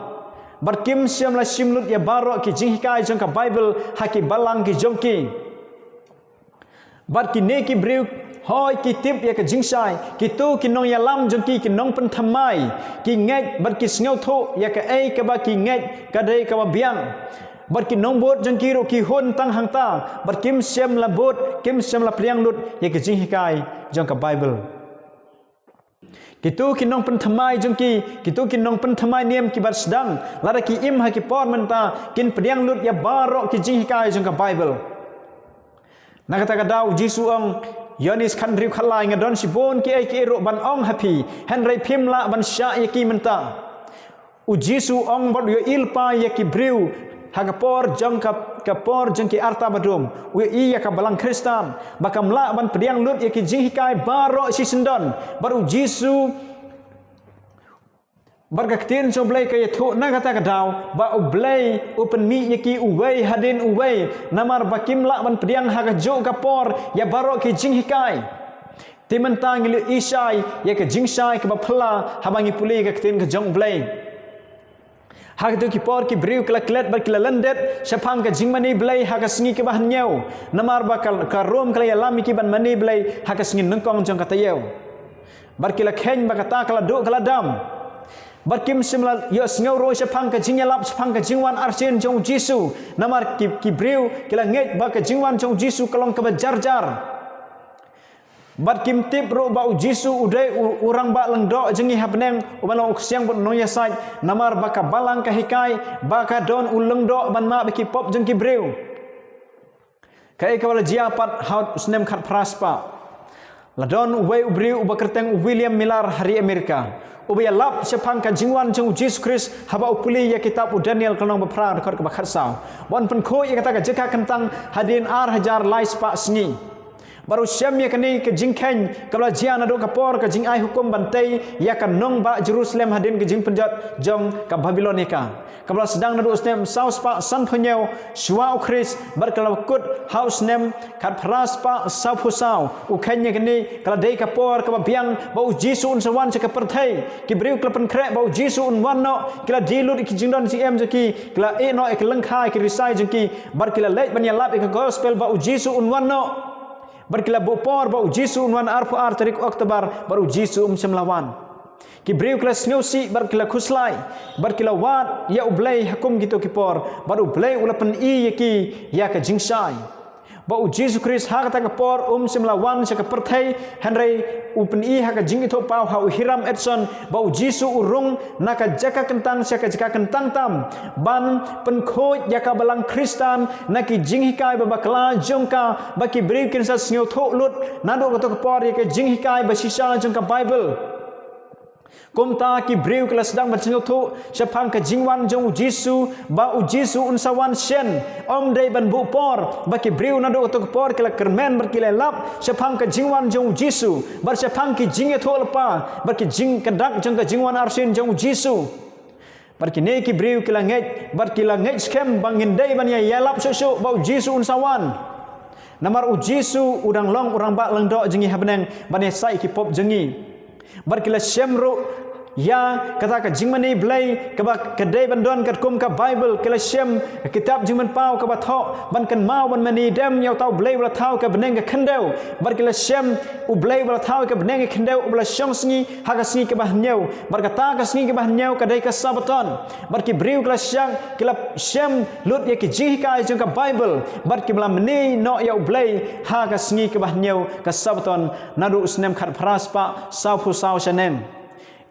Bad kim shym la shim lut ïa baroh ki jinghikai jong ka Bible ha ki balang ki jong ki. Bad kine ki briew, hooid, ki tip ïa ka jingshai, kito ki nongïalam jong ki, ki nongpynthymmai, ki ngeit bad ki sngewthuh ïa kaei kaba ki ngeit ka dei kaba biang. Bad ki nongbud jong ki ruh ki hun tang hangta, bad kim shym la bud, kim shym la pdiang lut ïa ka jinghikai jong ka Bible. Kito ki nongpynthymmai jong ki, kito ki nongpynthymmai niam kiba sdang, lada ki im ha ki por mynta, kin pdiang lut ïa baroh ki jinghikai jong ka Bible. Na kata ka daw u Jisu u ong, Ïoannis khathynriew khatlai, nga don shibun kiei kiei ruh ban ong ha phi, hynrei phim lah ban shah ïa ki mynta. U Jisu u ong bad u ïohi lypa ïa ki briew ha ka por jong ka, ka por jong ki arta badum. U ïohi ïa ka balang Khristan ba kam lah ban pdiang lut ïa ki jinghikai baroh shisyndon. Bad u Jisu, bad ka ktien jong U Blei ka ïathuh na kata ka daw ba U Blei u pynmih ïa ki uwei hadien uwei, namar ba kim lah ban pdiang ha kajuh ka por ïa baroh ki jinghikai. Te mynta ngi la ïohi shai ïa ka jingshai kaba phylla haba ngi pule ka ktien ka jong U Blei. Ha kito ki por ki briew ki la klet bad ki la lyndet shaphang ka jingmane Blei ha ka sngi kaba hynñiew. Namar ba ka, ka Rom ka la ïalam ïa ki ban mane Blei ha ka sngi nyngkong jong ka taïew. Bad ki la kheiñ ba kata ka la duh ka la dam. Bad kim shym la ïohsngew ruh shaphang ka jingïalap shaphang ka jingwan arsien jong u Jisu. Namar ki, ki briew ki la ngeit ba ka jingwan jong u Jisu ka long kaba jar jar. Bad kim tip ruh ba u Jisu u dei u, u rangbah lyngdoh jong ngi ha bneng, uba long u ksiang bad u nongïasaid, namar ba ka balang ka hikai ba ka don u lyngdoh ban map ïa ki pop jong ki briew. Kaei kaba la jia pat ha u snem khatphra spah. La don uwei u briew uba kyrteng u William Miller ha ri Amerika, uba ïalap shaphang ka jingwan jong u Jisu Khrist haba u pule ïa kitab u Daniel ka lynnong ba phra dkhot kaba khatsaw. Ba un pynkhuid ïa kata ka jaka kyntang hadien ar hajar lai spah sngi. Bad u shem ïa kane ka jingkheiñ kaba la jia naduh ka por ka jingai hukum ban tei ïa ka nongbah Jerusalem hadien ka jingpynjot jong ka Babilonia, kaba la sdang naduh u snem saw spah sanphew hynñiew shuwa u Khrist, bad ka la kut ha u snem khatphra spah sawphew saw. U kheiñ ïa kane ka la dei ka por kaba biang ba u Jisu un sa wan sha ka pyrthei. Ki briew ki la pynkhreh ba u Jisu un wan noh, ki la die lut ïa ki jingdon jingem jong ki, ki la ïeh noh ïa ki lyngkha, ïa ki risai jong ki, bad ki la leit ban ïalap ïa ka gospel ba u Jisu un wan noh. Bad ki la buh por ba u Jisu un wan, arphew ar tarik October, bad u Jisu um shym la wan. Ki briew ki la sngewsih bad ki la khuslai, bad ki la wad ïa u Blei ha kum kito ki por, bad u Blei u la pyni ïa ki ïa ka jingshai ba u Jisu Khrist ha kata ka por um shym la wan sha ka pyrthei, hynrei u pyni ha ka jingithuhpaw ha u Hiram Edson ba u Jisu u rung na ka jaka kyntang sha ka jaka kyntang tam, ban pynkhuid ïa ka balang Khristan na ki jinghikai ba bakla jong ka, ba ki briew kin sa sngewthuh lut naduh kato ka por ïa ka jinghikai ba shisha jong ka Baibl. Kumta ki briew ki la sdang ban sngewthuh shaphang ka jingwan jong u Jisu, ba u Jisu un sa wan shen. Ym dei ban buh por, ba ki briew naduh kato ka por ki la kyrmen bad ki la lap shaphang ka jingwan jong u Jisu, bad shaphang ki jingïathuhlypa bad ki jing, ka dak jong ka jingwan arsien jong u Jisu. Bad kine ki briew ki la ngeit, bad ki la ngeit skhem ba ngin dei ban ïa ïalap shuh shuh ba u Jisu un sa wan. Namar u Jisu u dang long u rangbah lyngdoh jong ngi ha bneng ban ïasaid ïa ki pop jong ngi. Bad ki la shem ruh ïa kata ka jingmane Blei kaba ka dei ban don katkum ka Baibl. Ki la shem ka kitab Jingmynpaw kaba thoh ban kynmaw ban mane dem ïa uta u Blei uba la thaw ïa ka bneng ka khyndew. Bad ki la shem u Blei uba la thaw ïa ka bneng ka khyndew uba la shong sngi ha ka sngi kaba hynñiew. Bad kata ka sngi kaba hynñiew ka dei ka Sabbaton. Bad ki briew ki la shang, ki la shem lut ïa ki jinghikai jong ka Baibl, bad ki la mane noh ïa u Blei ha ka sngi kaba hynñiew, ka Sabbaton, naduh u snem khatphra spah sawphew saw shaneng.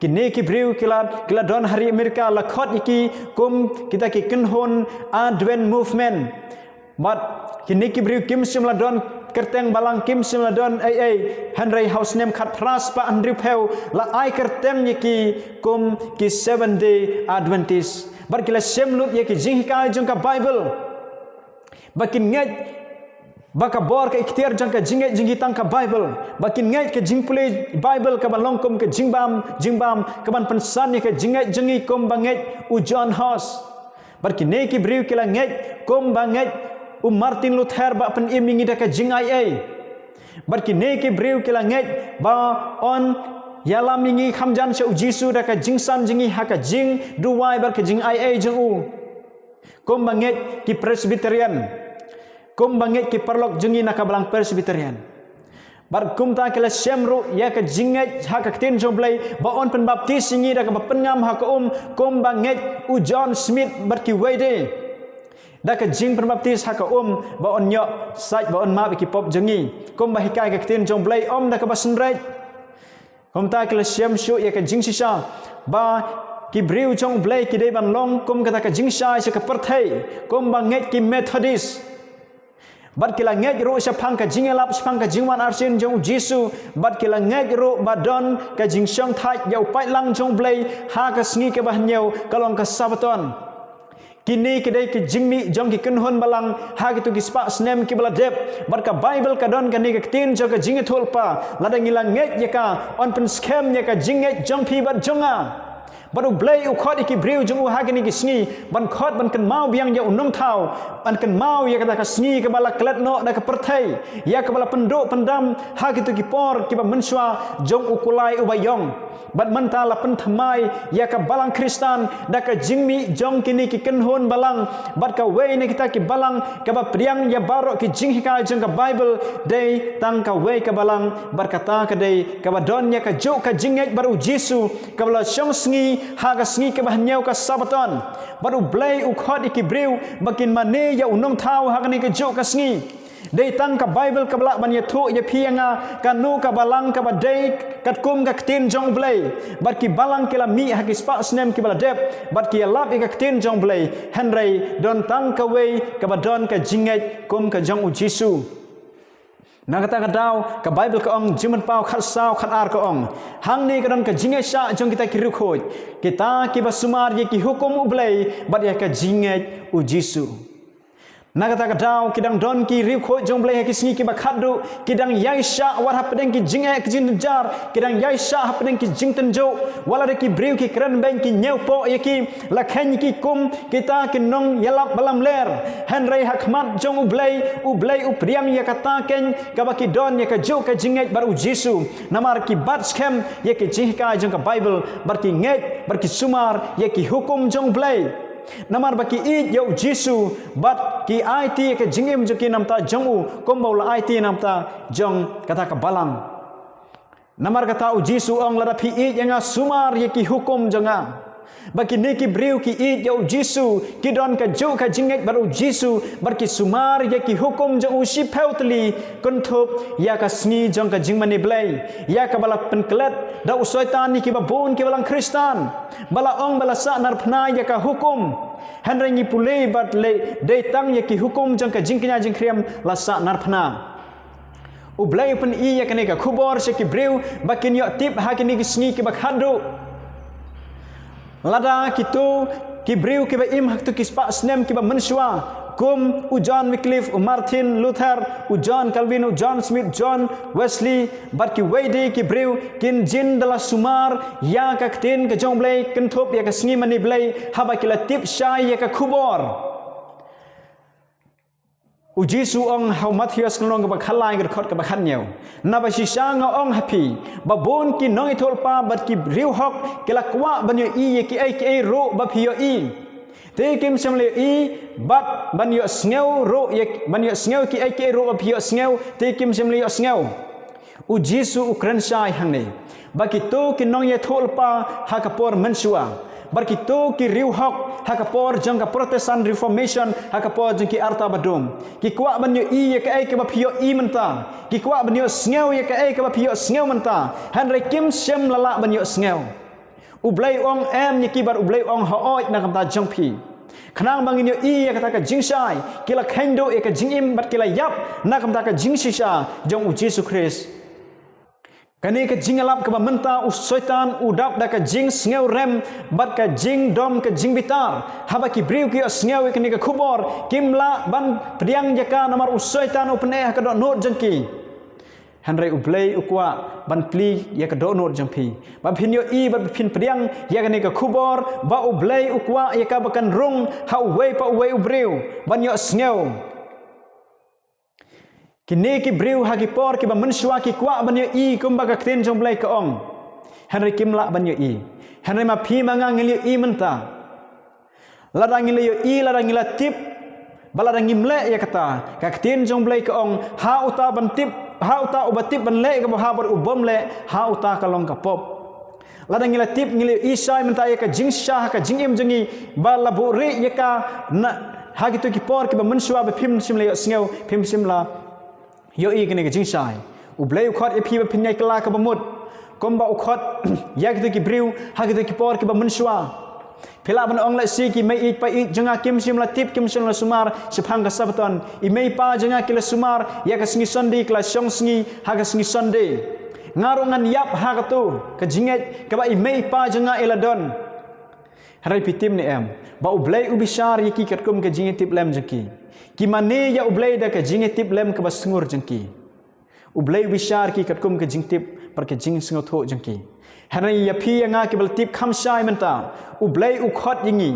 Kine ki briew ki la, ki la don ha ri Amerika, la khot ïa ki kum kita ki kynhun Advent Movement. Bad kine ki briew kim shym la don kyrteng balang, kim shym la don ei ei, hynrei ha u snem khatphra spah hynriewphew la ai kyrteng ïa ki kum ki Seventh Day Adventist. Bad ki la shem lut ïa ki jinghikai jong ka Baibl, ba kin ngeit ba ka bor ka ikhtiar jong ka jingngeit jong ngi tang ka Baibl, ba kin ngeit ka jingpule Baibl kaba long kum ka jingbam, jingbam kaban pynsan ïa ka jingngeit jong ngi, kumba ngeit u John Huss. Bad kine ki briew ki la ngeit kumba ngeit u Martin Luther ba pynim ïa ngi da ka jingaiei. Bad kine ki briew ki la ngeit ba yn ïalam ïa ngi kham jan sha u Jisu da ka jingsan jong ngi ha ka jingduwai bad ka jingaiei jong u. Kumba ngeit ki Presbyterian, kumba ngeit ki paralok jong ngi na ka balang Presbyterian. Bad kumta ki la shem ruh ïa ka jingngeit ha ka ktien jong u Blei ba yn pynbaptis ïa ngi da kaba pynngam ha ka um, kumba ngeit u John Smith bad kiwei de. Da ka jingpynbaptis ha ka um ba yn ïoh sait, ba yn map ïa ki pop jong ngi, kumba hikai ka ktien jong u Blei, ym da kaba synreit. Kumta ki la shem shuh ïa ka jingshisha ba ki briew jong u Blei ki dei ban long kum kata ka jingshai sha ka pyrthei, kumba ngeit ki Methodist. Bad ki la ngeit ruh shaphang ka jingïalap shaphang ka jingwan arsien jong u Jisu, bad ki la ngeit ruh ba don ka jingshongthait ïa u paidlang jong u Blei ha ka sngi kaba hynñiew, ka long ka Sabbaton. Kine ki dei ki jingmih jong ki kynhun balang ha kito ki spah snem kiba la dep. Bad ka Baibl ka don kane ka ktien jong ka jingïathuhlypa, lada ngi la ngeit ïa ka, yn pynskhem ïa ka jingngeit jong phi bad jong nga. Bad u Blei u khot ïa ki briew jong u ha kine ki sngi ban khot, ban kynmaw biang ïa u Nongthaw, ban kynmaw ïa kata ka sngi kaba la klet noh da ka pyrthei, ïa kaba la pynduh pyndam ha kito ki por kiba mynshuwa jong u kulai uba ïong. Bad mynta la pynthymmai ïa ka balang Khristan da ka jingmih jong kine ki kynhun balang, bad kawei na kita ki balang kaba pdiang ïa baroh ki jinghikai jong ka Baibl dei tang kawei ka balang, bad kata ka dei kaba don ïa kajuh ka jingngeit bad u Jisu, kaba la shong sngi ha ka sngi kaba hynñiew, ka Sabbaton. Bad u Blei u khot ïa ki briew ba kin mane ïa u Nongthaw ha kane kajuh ka sngi. Dei tang ka Baibl kaba lah ban ïathuh ïa phi ïa nga kano ka balang kaba dei katkum ka ktien jong u Blei. Bad ki balang ki la mih ha ki spah snem kiba la dep, bad ki ïalap ïa ka ktien jong u Blei, hynrei don tang kawei kaba don ka jingngeit kum ka jong u Jisu. Na kata ka daw ka Baibl ka ong, Jingmynpaw khatsaw khatar ka ong, hangne ka don ka jingngeit shah jong kita ki riewkhuid, kita kiba sumar ïa ki hukum u Blei bad ïa ka jingngeit u Jisu. Na kata ka daw, ki dang don ki riewkhuid jong U Blei ha ki sngi kiba khatduh, ki dang ïaishah wat hapdeng ki jingeh ki jingtynjar, ki dang ïaishah hapdeng ki jingtynjuh, wat la da ki briew ki kren beiñ ki ñiewpoh ïa ki, la kheiñ ïa ki kum kita ki nongïalap ba lamler. Hynrei ha khmat jong U Blei, U Blei u pdiang ïa kata keiñ kaba ki don ïa kajuh ka jingngeit bad U Jisu. Namar ki bat skhem ïa ki jinghikai jong ka Baibl, bad ki ngeit, bad ki sumar ïa ki hukum jong U Blei. Namar ba ki ïeit ïa U Jisu, bad ki aiti ïa ka jingim jong ki na bynta jong u, kumba u la aiti na bynta jong kata ka balang. Namar kata U Jisu u ong, lada phi ïeit ïa nga, sumar ïa ki hukum jong nga. Ba kine ki briew ki ïeit ïa U Jisu, ki don kajuh ka jingngeit bad U Jisu, bad ki sumar ïa ki hukum jong u shiphew tylli, kynthup ïa ka sngi jong ka jingmane Blei, ïa kaba la pynklet da u Soitan ïa kiba bun kiba long Khristan. Ba la ong ba la sahnarphna ïa ka hukum. Hynrei ngi pule bad leh, dei tang ïa ki hukum jong ka jingkñia jingkhriam la sahnarphna. U Blei u pyni ïa kane ka khubor sha ki briew ba kin ïoh tip ha kine ki sngi kiba khatduh. Lada kito ki briew kiba im ha kito ki spah snem kiba mynshuwa, kum u John Wycliffe, u Martin Luther, u John Calvin, u John Smith, John Wesley, bad kiwei de ki briew kin jin da la sumar ïa ka ktien ka jong U Blei, kynthup ïa ka sngi mane Blei, haba ki la tip shai ïa ka khubor. U Jisu u ong ha u Mathaios ka lynnong kaba khatlai, ka dkhot kaba khathynñiew, naba shisha nga ong ha phi, ba bun ki nongïathuhlypa bad ki riewhok ki la kwah ban ïohi ïa kiei kiei ruh ba phi ïohi, te kim shym la ïohi, bad ban ïohsngew ruh ïa, ban ïohsngew kiei kiei ruh ba phi ïohsngew, te kim shym la ïohsngew. U Jisu u kren shai hangne ba kito ki nongïathuhlypa ha ka por mynshuwa, bad kito ki riewhok ha ka por jong ka Protestant Reformation, ha ka por jong ki arta ba dum, ki kwah ban ïohi ïa kaei kaba phi ïohi mynta, ki kwah ban ïohsngew ïa kaei kaba phi ïohsngew mynta, hynrei kim shym la lah ban ïohsngew. U Blei u ong em ïa ki, bad U Blei u ong, haoid, na ka bynta jong phi. Khnang ba ngin ïohi ïa kata ka jingshai, ki la kheiñ duh ïa ka jingim bad ki la ïap na ka bynta ka jingshisha jong U Jisu Khrist. Kane ka jingïalap kaba mynta u Soitan u dap da ka jingsngewrem bad ka jingdom ka jingbitar. Haba ki briew ki ïohsngew ïa kane ka khubor, kim lah ban pdiang ïa ka, namar u Soitan u pyneh ha ka dohnud jong ki. Hynrei U Blei u kwah ban plie ïa ka dohnud jong phi, ba phin ïohi bad ba phin pdiang ïa kane ka khubor, ba U Blei u kwah ïa ka ba kan rung ha uwei pa uwei u briew ban ïohsngew. Kine ki briew ha ki por kiba mynshuwa ki kwah ban ïohi kumba ka ktien jong U Blei ka ong, hynrei kim lah ban ïohi. Hynrei ma phi ma nga ngi la ïohi mynta. Lada ngi la ïohi, lada ngi la tip, ba lada ngim leh ïa kata, ka ktien jong U Blei ka ong, ha uta ban tip, ha uta uba tip ban leh ïa ka bha bad u bym leh, ha uta ka long ka pop. Lada ngi la tip, ngi la ïohi shai mynta ïa ka jingshisha ha ka jingim jong ngi, ba la buhrieh ïa ka na, ha kito ki por kiba mynshuwa ba phim shym la ïohsngew, phim shym la ïohi kane ka jingshai. U Blei u khot ïa phi ba phin ïai kylla kaba mut, kumba u khot ïa kito ki briew ha kito ki por kiba mynshuwa. Phi lah ban ong lehse, ki mei ïeit pa ïeit jong nga kim shym la tip, kim shym la sumar shaphang ka Sabbaton. I mei i pa jong nga ki la sumar ïa ka sngi Sunday, ki la shong sngi ha ka sngi Sunday. Nga ruh ngan ïap ha kato ka jingngeit kaba i mei i pa jong nga i la don. Hynrei phi tip ne em ba U Blei u bishar ïa ki katkum ka jingïatiplem jong ki. Ki mane ïa U Blei da ka jingïatiplem kaba sngur jong ki. U Blei u bishar ki katkum ka jingtip bad ka jingsngewthuh jong ki. Hynrei ïa phi ïa nga kiba la tip kham shai mynta, U Blei u khot ïa ngi.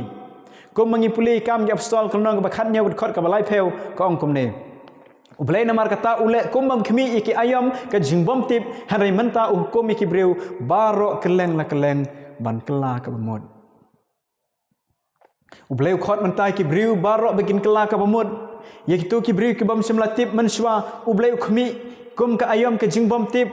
Kumba ngi pule Kam ki Apostol ka lynnong kaba khathynñiew, ka dkhot kaba laiphew, ka ong kumne: U Blei namar kata u leh kum bym khmih ïa ki aïom ka jingbymtip, hynrei mynta u hukum ïa ki briew baroh kylleng la kylleng ban kylla kaba mut. U Blei u khot mynta ïa ki briew baroh ba kin kylla kaba mut. Ïa kito ki briew ki bym shym la tip mynshuwa, U Blei u khmih kum ka aïom ka jingbymtip.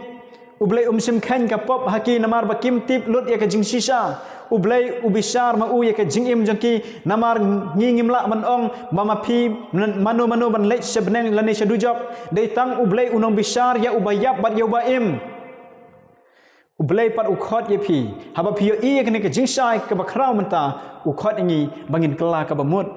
U Blei um shym kheiñ ka pop ha ki namar ba kim tip lut ïa ka jingshisha. U Blei u bishar ma u ïa ka jingim jong ki, namar ngi ngim lah ban ong ba ma phi mano mano ban leit sha bneng lane sha dujok. Dei tang U Blei u nongbishar ïa uba ïap bad ïa uba im. U Blei pat u khot ïa phi, haba phi ïohi ïa kane ka jingshai kaba khraw mynta, u khot ïa ngi ba ngin kylla kaba mut.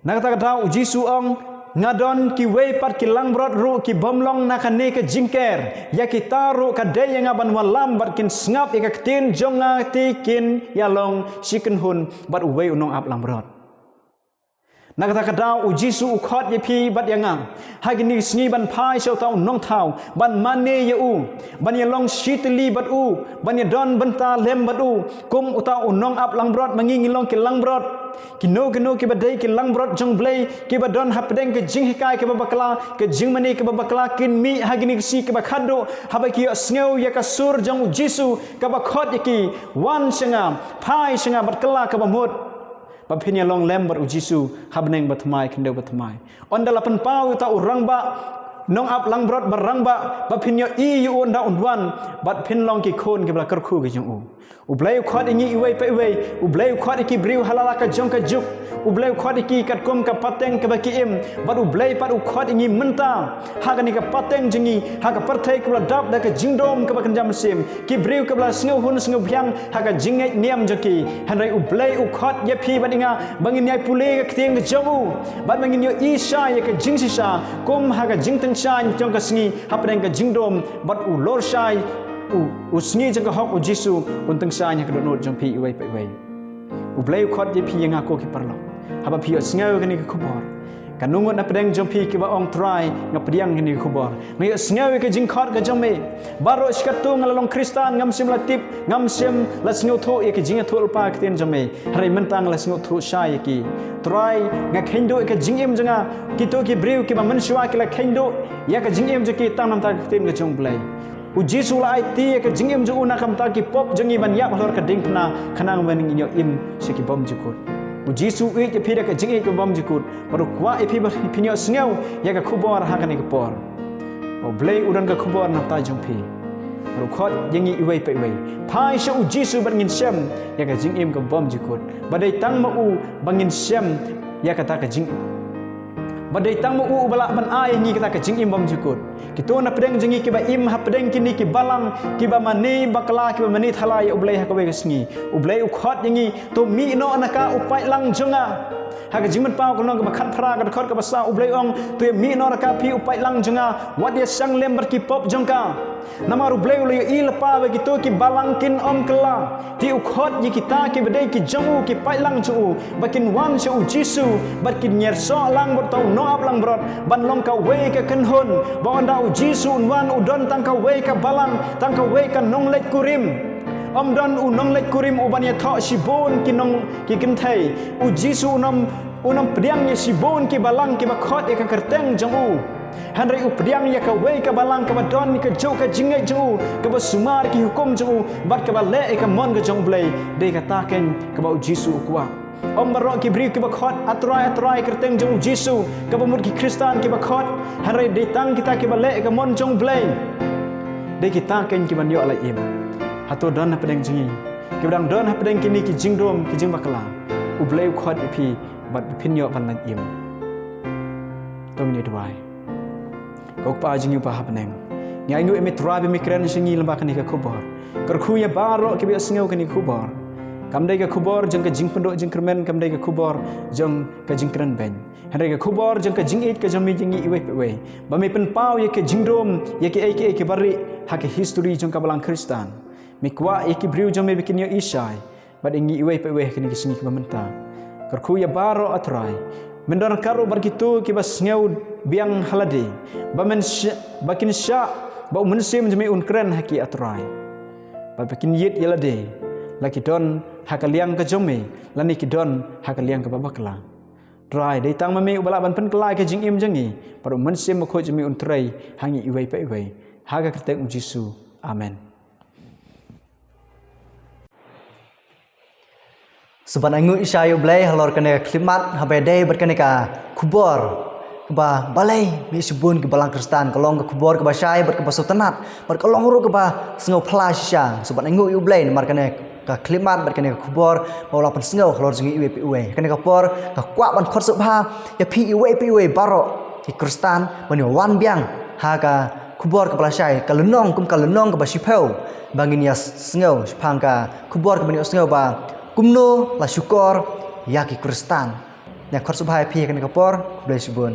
Na kata ka daw u Jisu u ong, nga don kiwei pat ki langbrot ruh ki bym long na kane ka jingker. Ïa kita ruh ka dei ïa nga ban wallam bad kin sngap ïa ka ktien jong nga, te kin ïalong shi kynhun bad uwei u nongap langbrot. Na kata ka daw u Jisu u khot ïa phi bad ïa nga ha kine ki sngi ban phai sha uta u nongthaw, ban mane ïa u, ban ïa long shitylli bad u, ban ïa don bynta lem bad u, kum uta u nongap langbrot, ma ngi ngi long ki langbrot. Kino kino kiba dei ki langbrot jong Blei, kiba don hapdeng ka jinghikai kaba bakla, ka jingmane kaba bakla, kin mih ha kine ki sngi kiba khatduh, haba ki ïohsngew ïa ka sur jong u Jisu kaba khot ïa ki, wan sha nga, phai sha nga bad kylla kaba mut, ba phin ïa long lem bad u Jisu ha bneng bathymmai khyndew bathymmai. Ynda la pynpaw ïa uta u rangbah, nongap langbrot ba rangbah, ba phin ïohi ïa u ynda un wan, bad phin long ki khun kiba la kyrkhu ki jong u. U Blei u khot ïa ngi iwei pa iwei, u Blei u khot ïa ki briew ha la ka jong ka juk, u Blei u khot ïa ki katkum ka pateng kaba ki im, bad u Blei pat u khot ïa ngi mynta ha kane ka pateng jong ngi, ha ka pyrthei kaba la dap da ka jingdum kaba kynja mynsiem, ki briew kiba la sngewhun sngewbiang ha ka jingngeit niam jong ki. Hynrei u Blei u khot ïa phi bad ïa nga ba ngin ïai pule ka ktien ka jong u, bad ba ngin ïohi shai ïa ka jingshisha, kum ha ka jingtyngshaiñ jong ka sngi hapdeng ka jingdum, bad u lor shai u, u sngi jong ka hok u Jisu un tyngshaiñ ha ka dohnud jong phi iwei pa iwei. U Blei u khot ïa phi ïa nga ko ki paralok, haba phi ïohsngew kane ka khubor, katno ngut na pdeng jong phi kiba ong, Trai, nga pdiang kane ka khubor, nga ïohsngew ïa ka jingkhot ka jong me. Baroh shi katto nga la long Khristan, ngam shym la tip, ngam shym la sngewthuh ïa ka jingïathuhlypa ka ktien jong me. Hynrei mynta nga la sngewthuh shai ïa ki. Trai, nga kheiñ duh ïa ka jingim jong nga. Kito ki briew kiba mynshuwa ki la kheiñ duh ïa ka jingim jong ki tang namar ka ktien ka jong u Blei. U Jisu u la aiti ïa ka jingim jong u na ka bynta ki pop jong ngi ban ïap halor ka diengphna, khnang ba ngin ïoh im sha ki bymjukut. U Jisu u ïeit ïa phi da ka jingïeit kaba bymjukut, bad u kwah ïa phi ba phin ïohsngew ïa ka khubor ha kane ka por. U Blei u don ka khubor na ka bynta jong phi. Bad u khot ïa ngi iwei pa iwei, phai sha u Jisu bad ngin shem ïa ka jingim kaba bymjukut. Ba dei tang ma u ba ngin shem ïa kata ka jingim. Ba dei tang ma u uba lah ban ai ïa ngi kata ka jingim bymjukut. Kito na pdeng jong ngi kiba im hapdeng kine ki balang, kiba mane bakla, kiba mane thala ïa u Blei ha kawei ka sngi, u Blei u khot ïa ngi, to mih noh na ka, u paidlang jong nga. Ha ka Jingpynpaw ka lynnong kaba khatphra, ka dkhot kaba saw, u Blei u ong, to ïa mih noh na ka phi u paidlang jong nga, wat ïa shang lem bad ki pop jong ka. Namar u Blei u la ïohi lypa ba kito ki balang kin ym kylla. Te u khot ïa kita kiba dei ki jong u, ki paidlang jong u, ba kin wan sha u Jisu, bad kin ïasoh lang bad uta u nongap langbrot, ban long kawei ka kynhun, ba ynda u Jisu un wan, u don tang kawei ka balang, tang kawei ka nongleit kurim. Ym don u nongleit kurim uban ïathoh shibun ki nong ki kynthei. U Jisu un ym, un ym pdiang ïa shibun ki balang kiba khot ïa ka kyrteng jong u. Hynrei u pdiang ïa kawei ka balang kaba don ïa kajuh ka jingngeit jong u, kaba sumar ki hukum jong u, bad kaba leh ïa ka mon ka jong u Blei. Dei kata keiñ kaba u Jisu u kwah. Ym baroh ki briew kiba khot, A Trai, A Trai, ha ka kyrteng jong u Jisu, kaba mut ki Khristan kiba khot, hynrei dei tang kita kiba leh ïa ka mon jong u Blei. Dei kita keiñ kiban ïoh la im. Hato don na pdeng jong ngi kiba dang don hapdeng kine ki jingdum, ki jingbakla? U Blei u khot ïa phi bad ba phin ïoh ban lait im. To ngin ïa duwai. Ko Kpa jong ngi uba ha bneng, ngi ainguh ïa me Trai ba me kren sha ngi lyngba kane ka khubor. Kyrkhu ïa baroh kiba ïohsngew kane ka khubor. Kam dei ka khubor jong ka jingpynduh jingkyrmen, kam dei ka khubor jong ka jingkren beiñ. Hynrei ka khubor jong ka jingïeit ka jong me ïa ngi iwei pa iwei, ba me pynpaw ïa ka jingdum, ïa kiei kiei kiba rieh ha ka history jong ka balang Khristan. Me kwah ïa ki briew jong me ba kin ïohi shai, bad ïa ngi iwei pa iwei ha kine ki sngi kiba mynta. Kyrkhu ïa baroh, A Trai. Men don ryngkat ruh bad kito kiba sngew biang ha lade, ba men sh-, ba kin shah ba u Mynsiem jong me un kren ha ki, A Trai. Bad ba kin ïit ïa lade, la ki don ha ka liang ka jong me, lane ki don ha ka liang kaba bakla. Trai, dei tang ma me uba lah ban pynkylla ïa ka jingim jong ngi, bad u Mynsiem Bakhuid jong me un trei ha ngi iwei pa iwei. Ha ka kyrteng u Jisu. Amen. Sngewbha ainguh ïa u Blei halor kane ka khyllipmat, haba ïadei bad kane ka khubor kaba balei mih shibun ki balang Khristan, ka long ka khubor kaba shai bad kaba sngewtynnat, bad ka long ruh kaba sngewphylla shisha. Sngewbha ainguh ïa u Blei namar kane ka khyllipmat bad kane ka khubor ba u la pynsngew halor jong ngi iwei pa iwei. Kane ka por nga kwah ban khot sngewbha ïa phi iwei pa iwei baroh ki Khristan ban ïa wan biang ha ka khubor kaba lashai, ka lynnong kum ka lynnong kaba shiphew, ba ngin ïa sngew shaphang ka khubor kaba ngin ïa sngew ba kumno la shukor ïa ki Khristan. Nga khot sngewbha ïa phi ha kane ka por. Khublei shibun.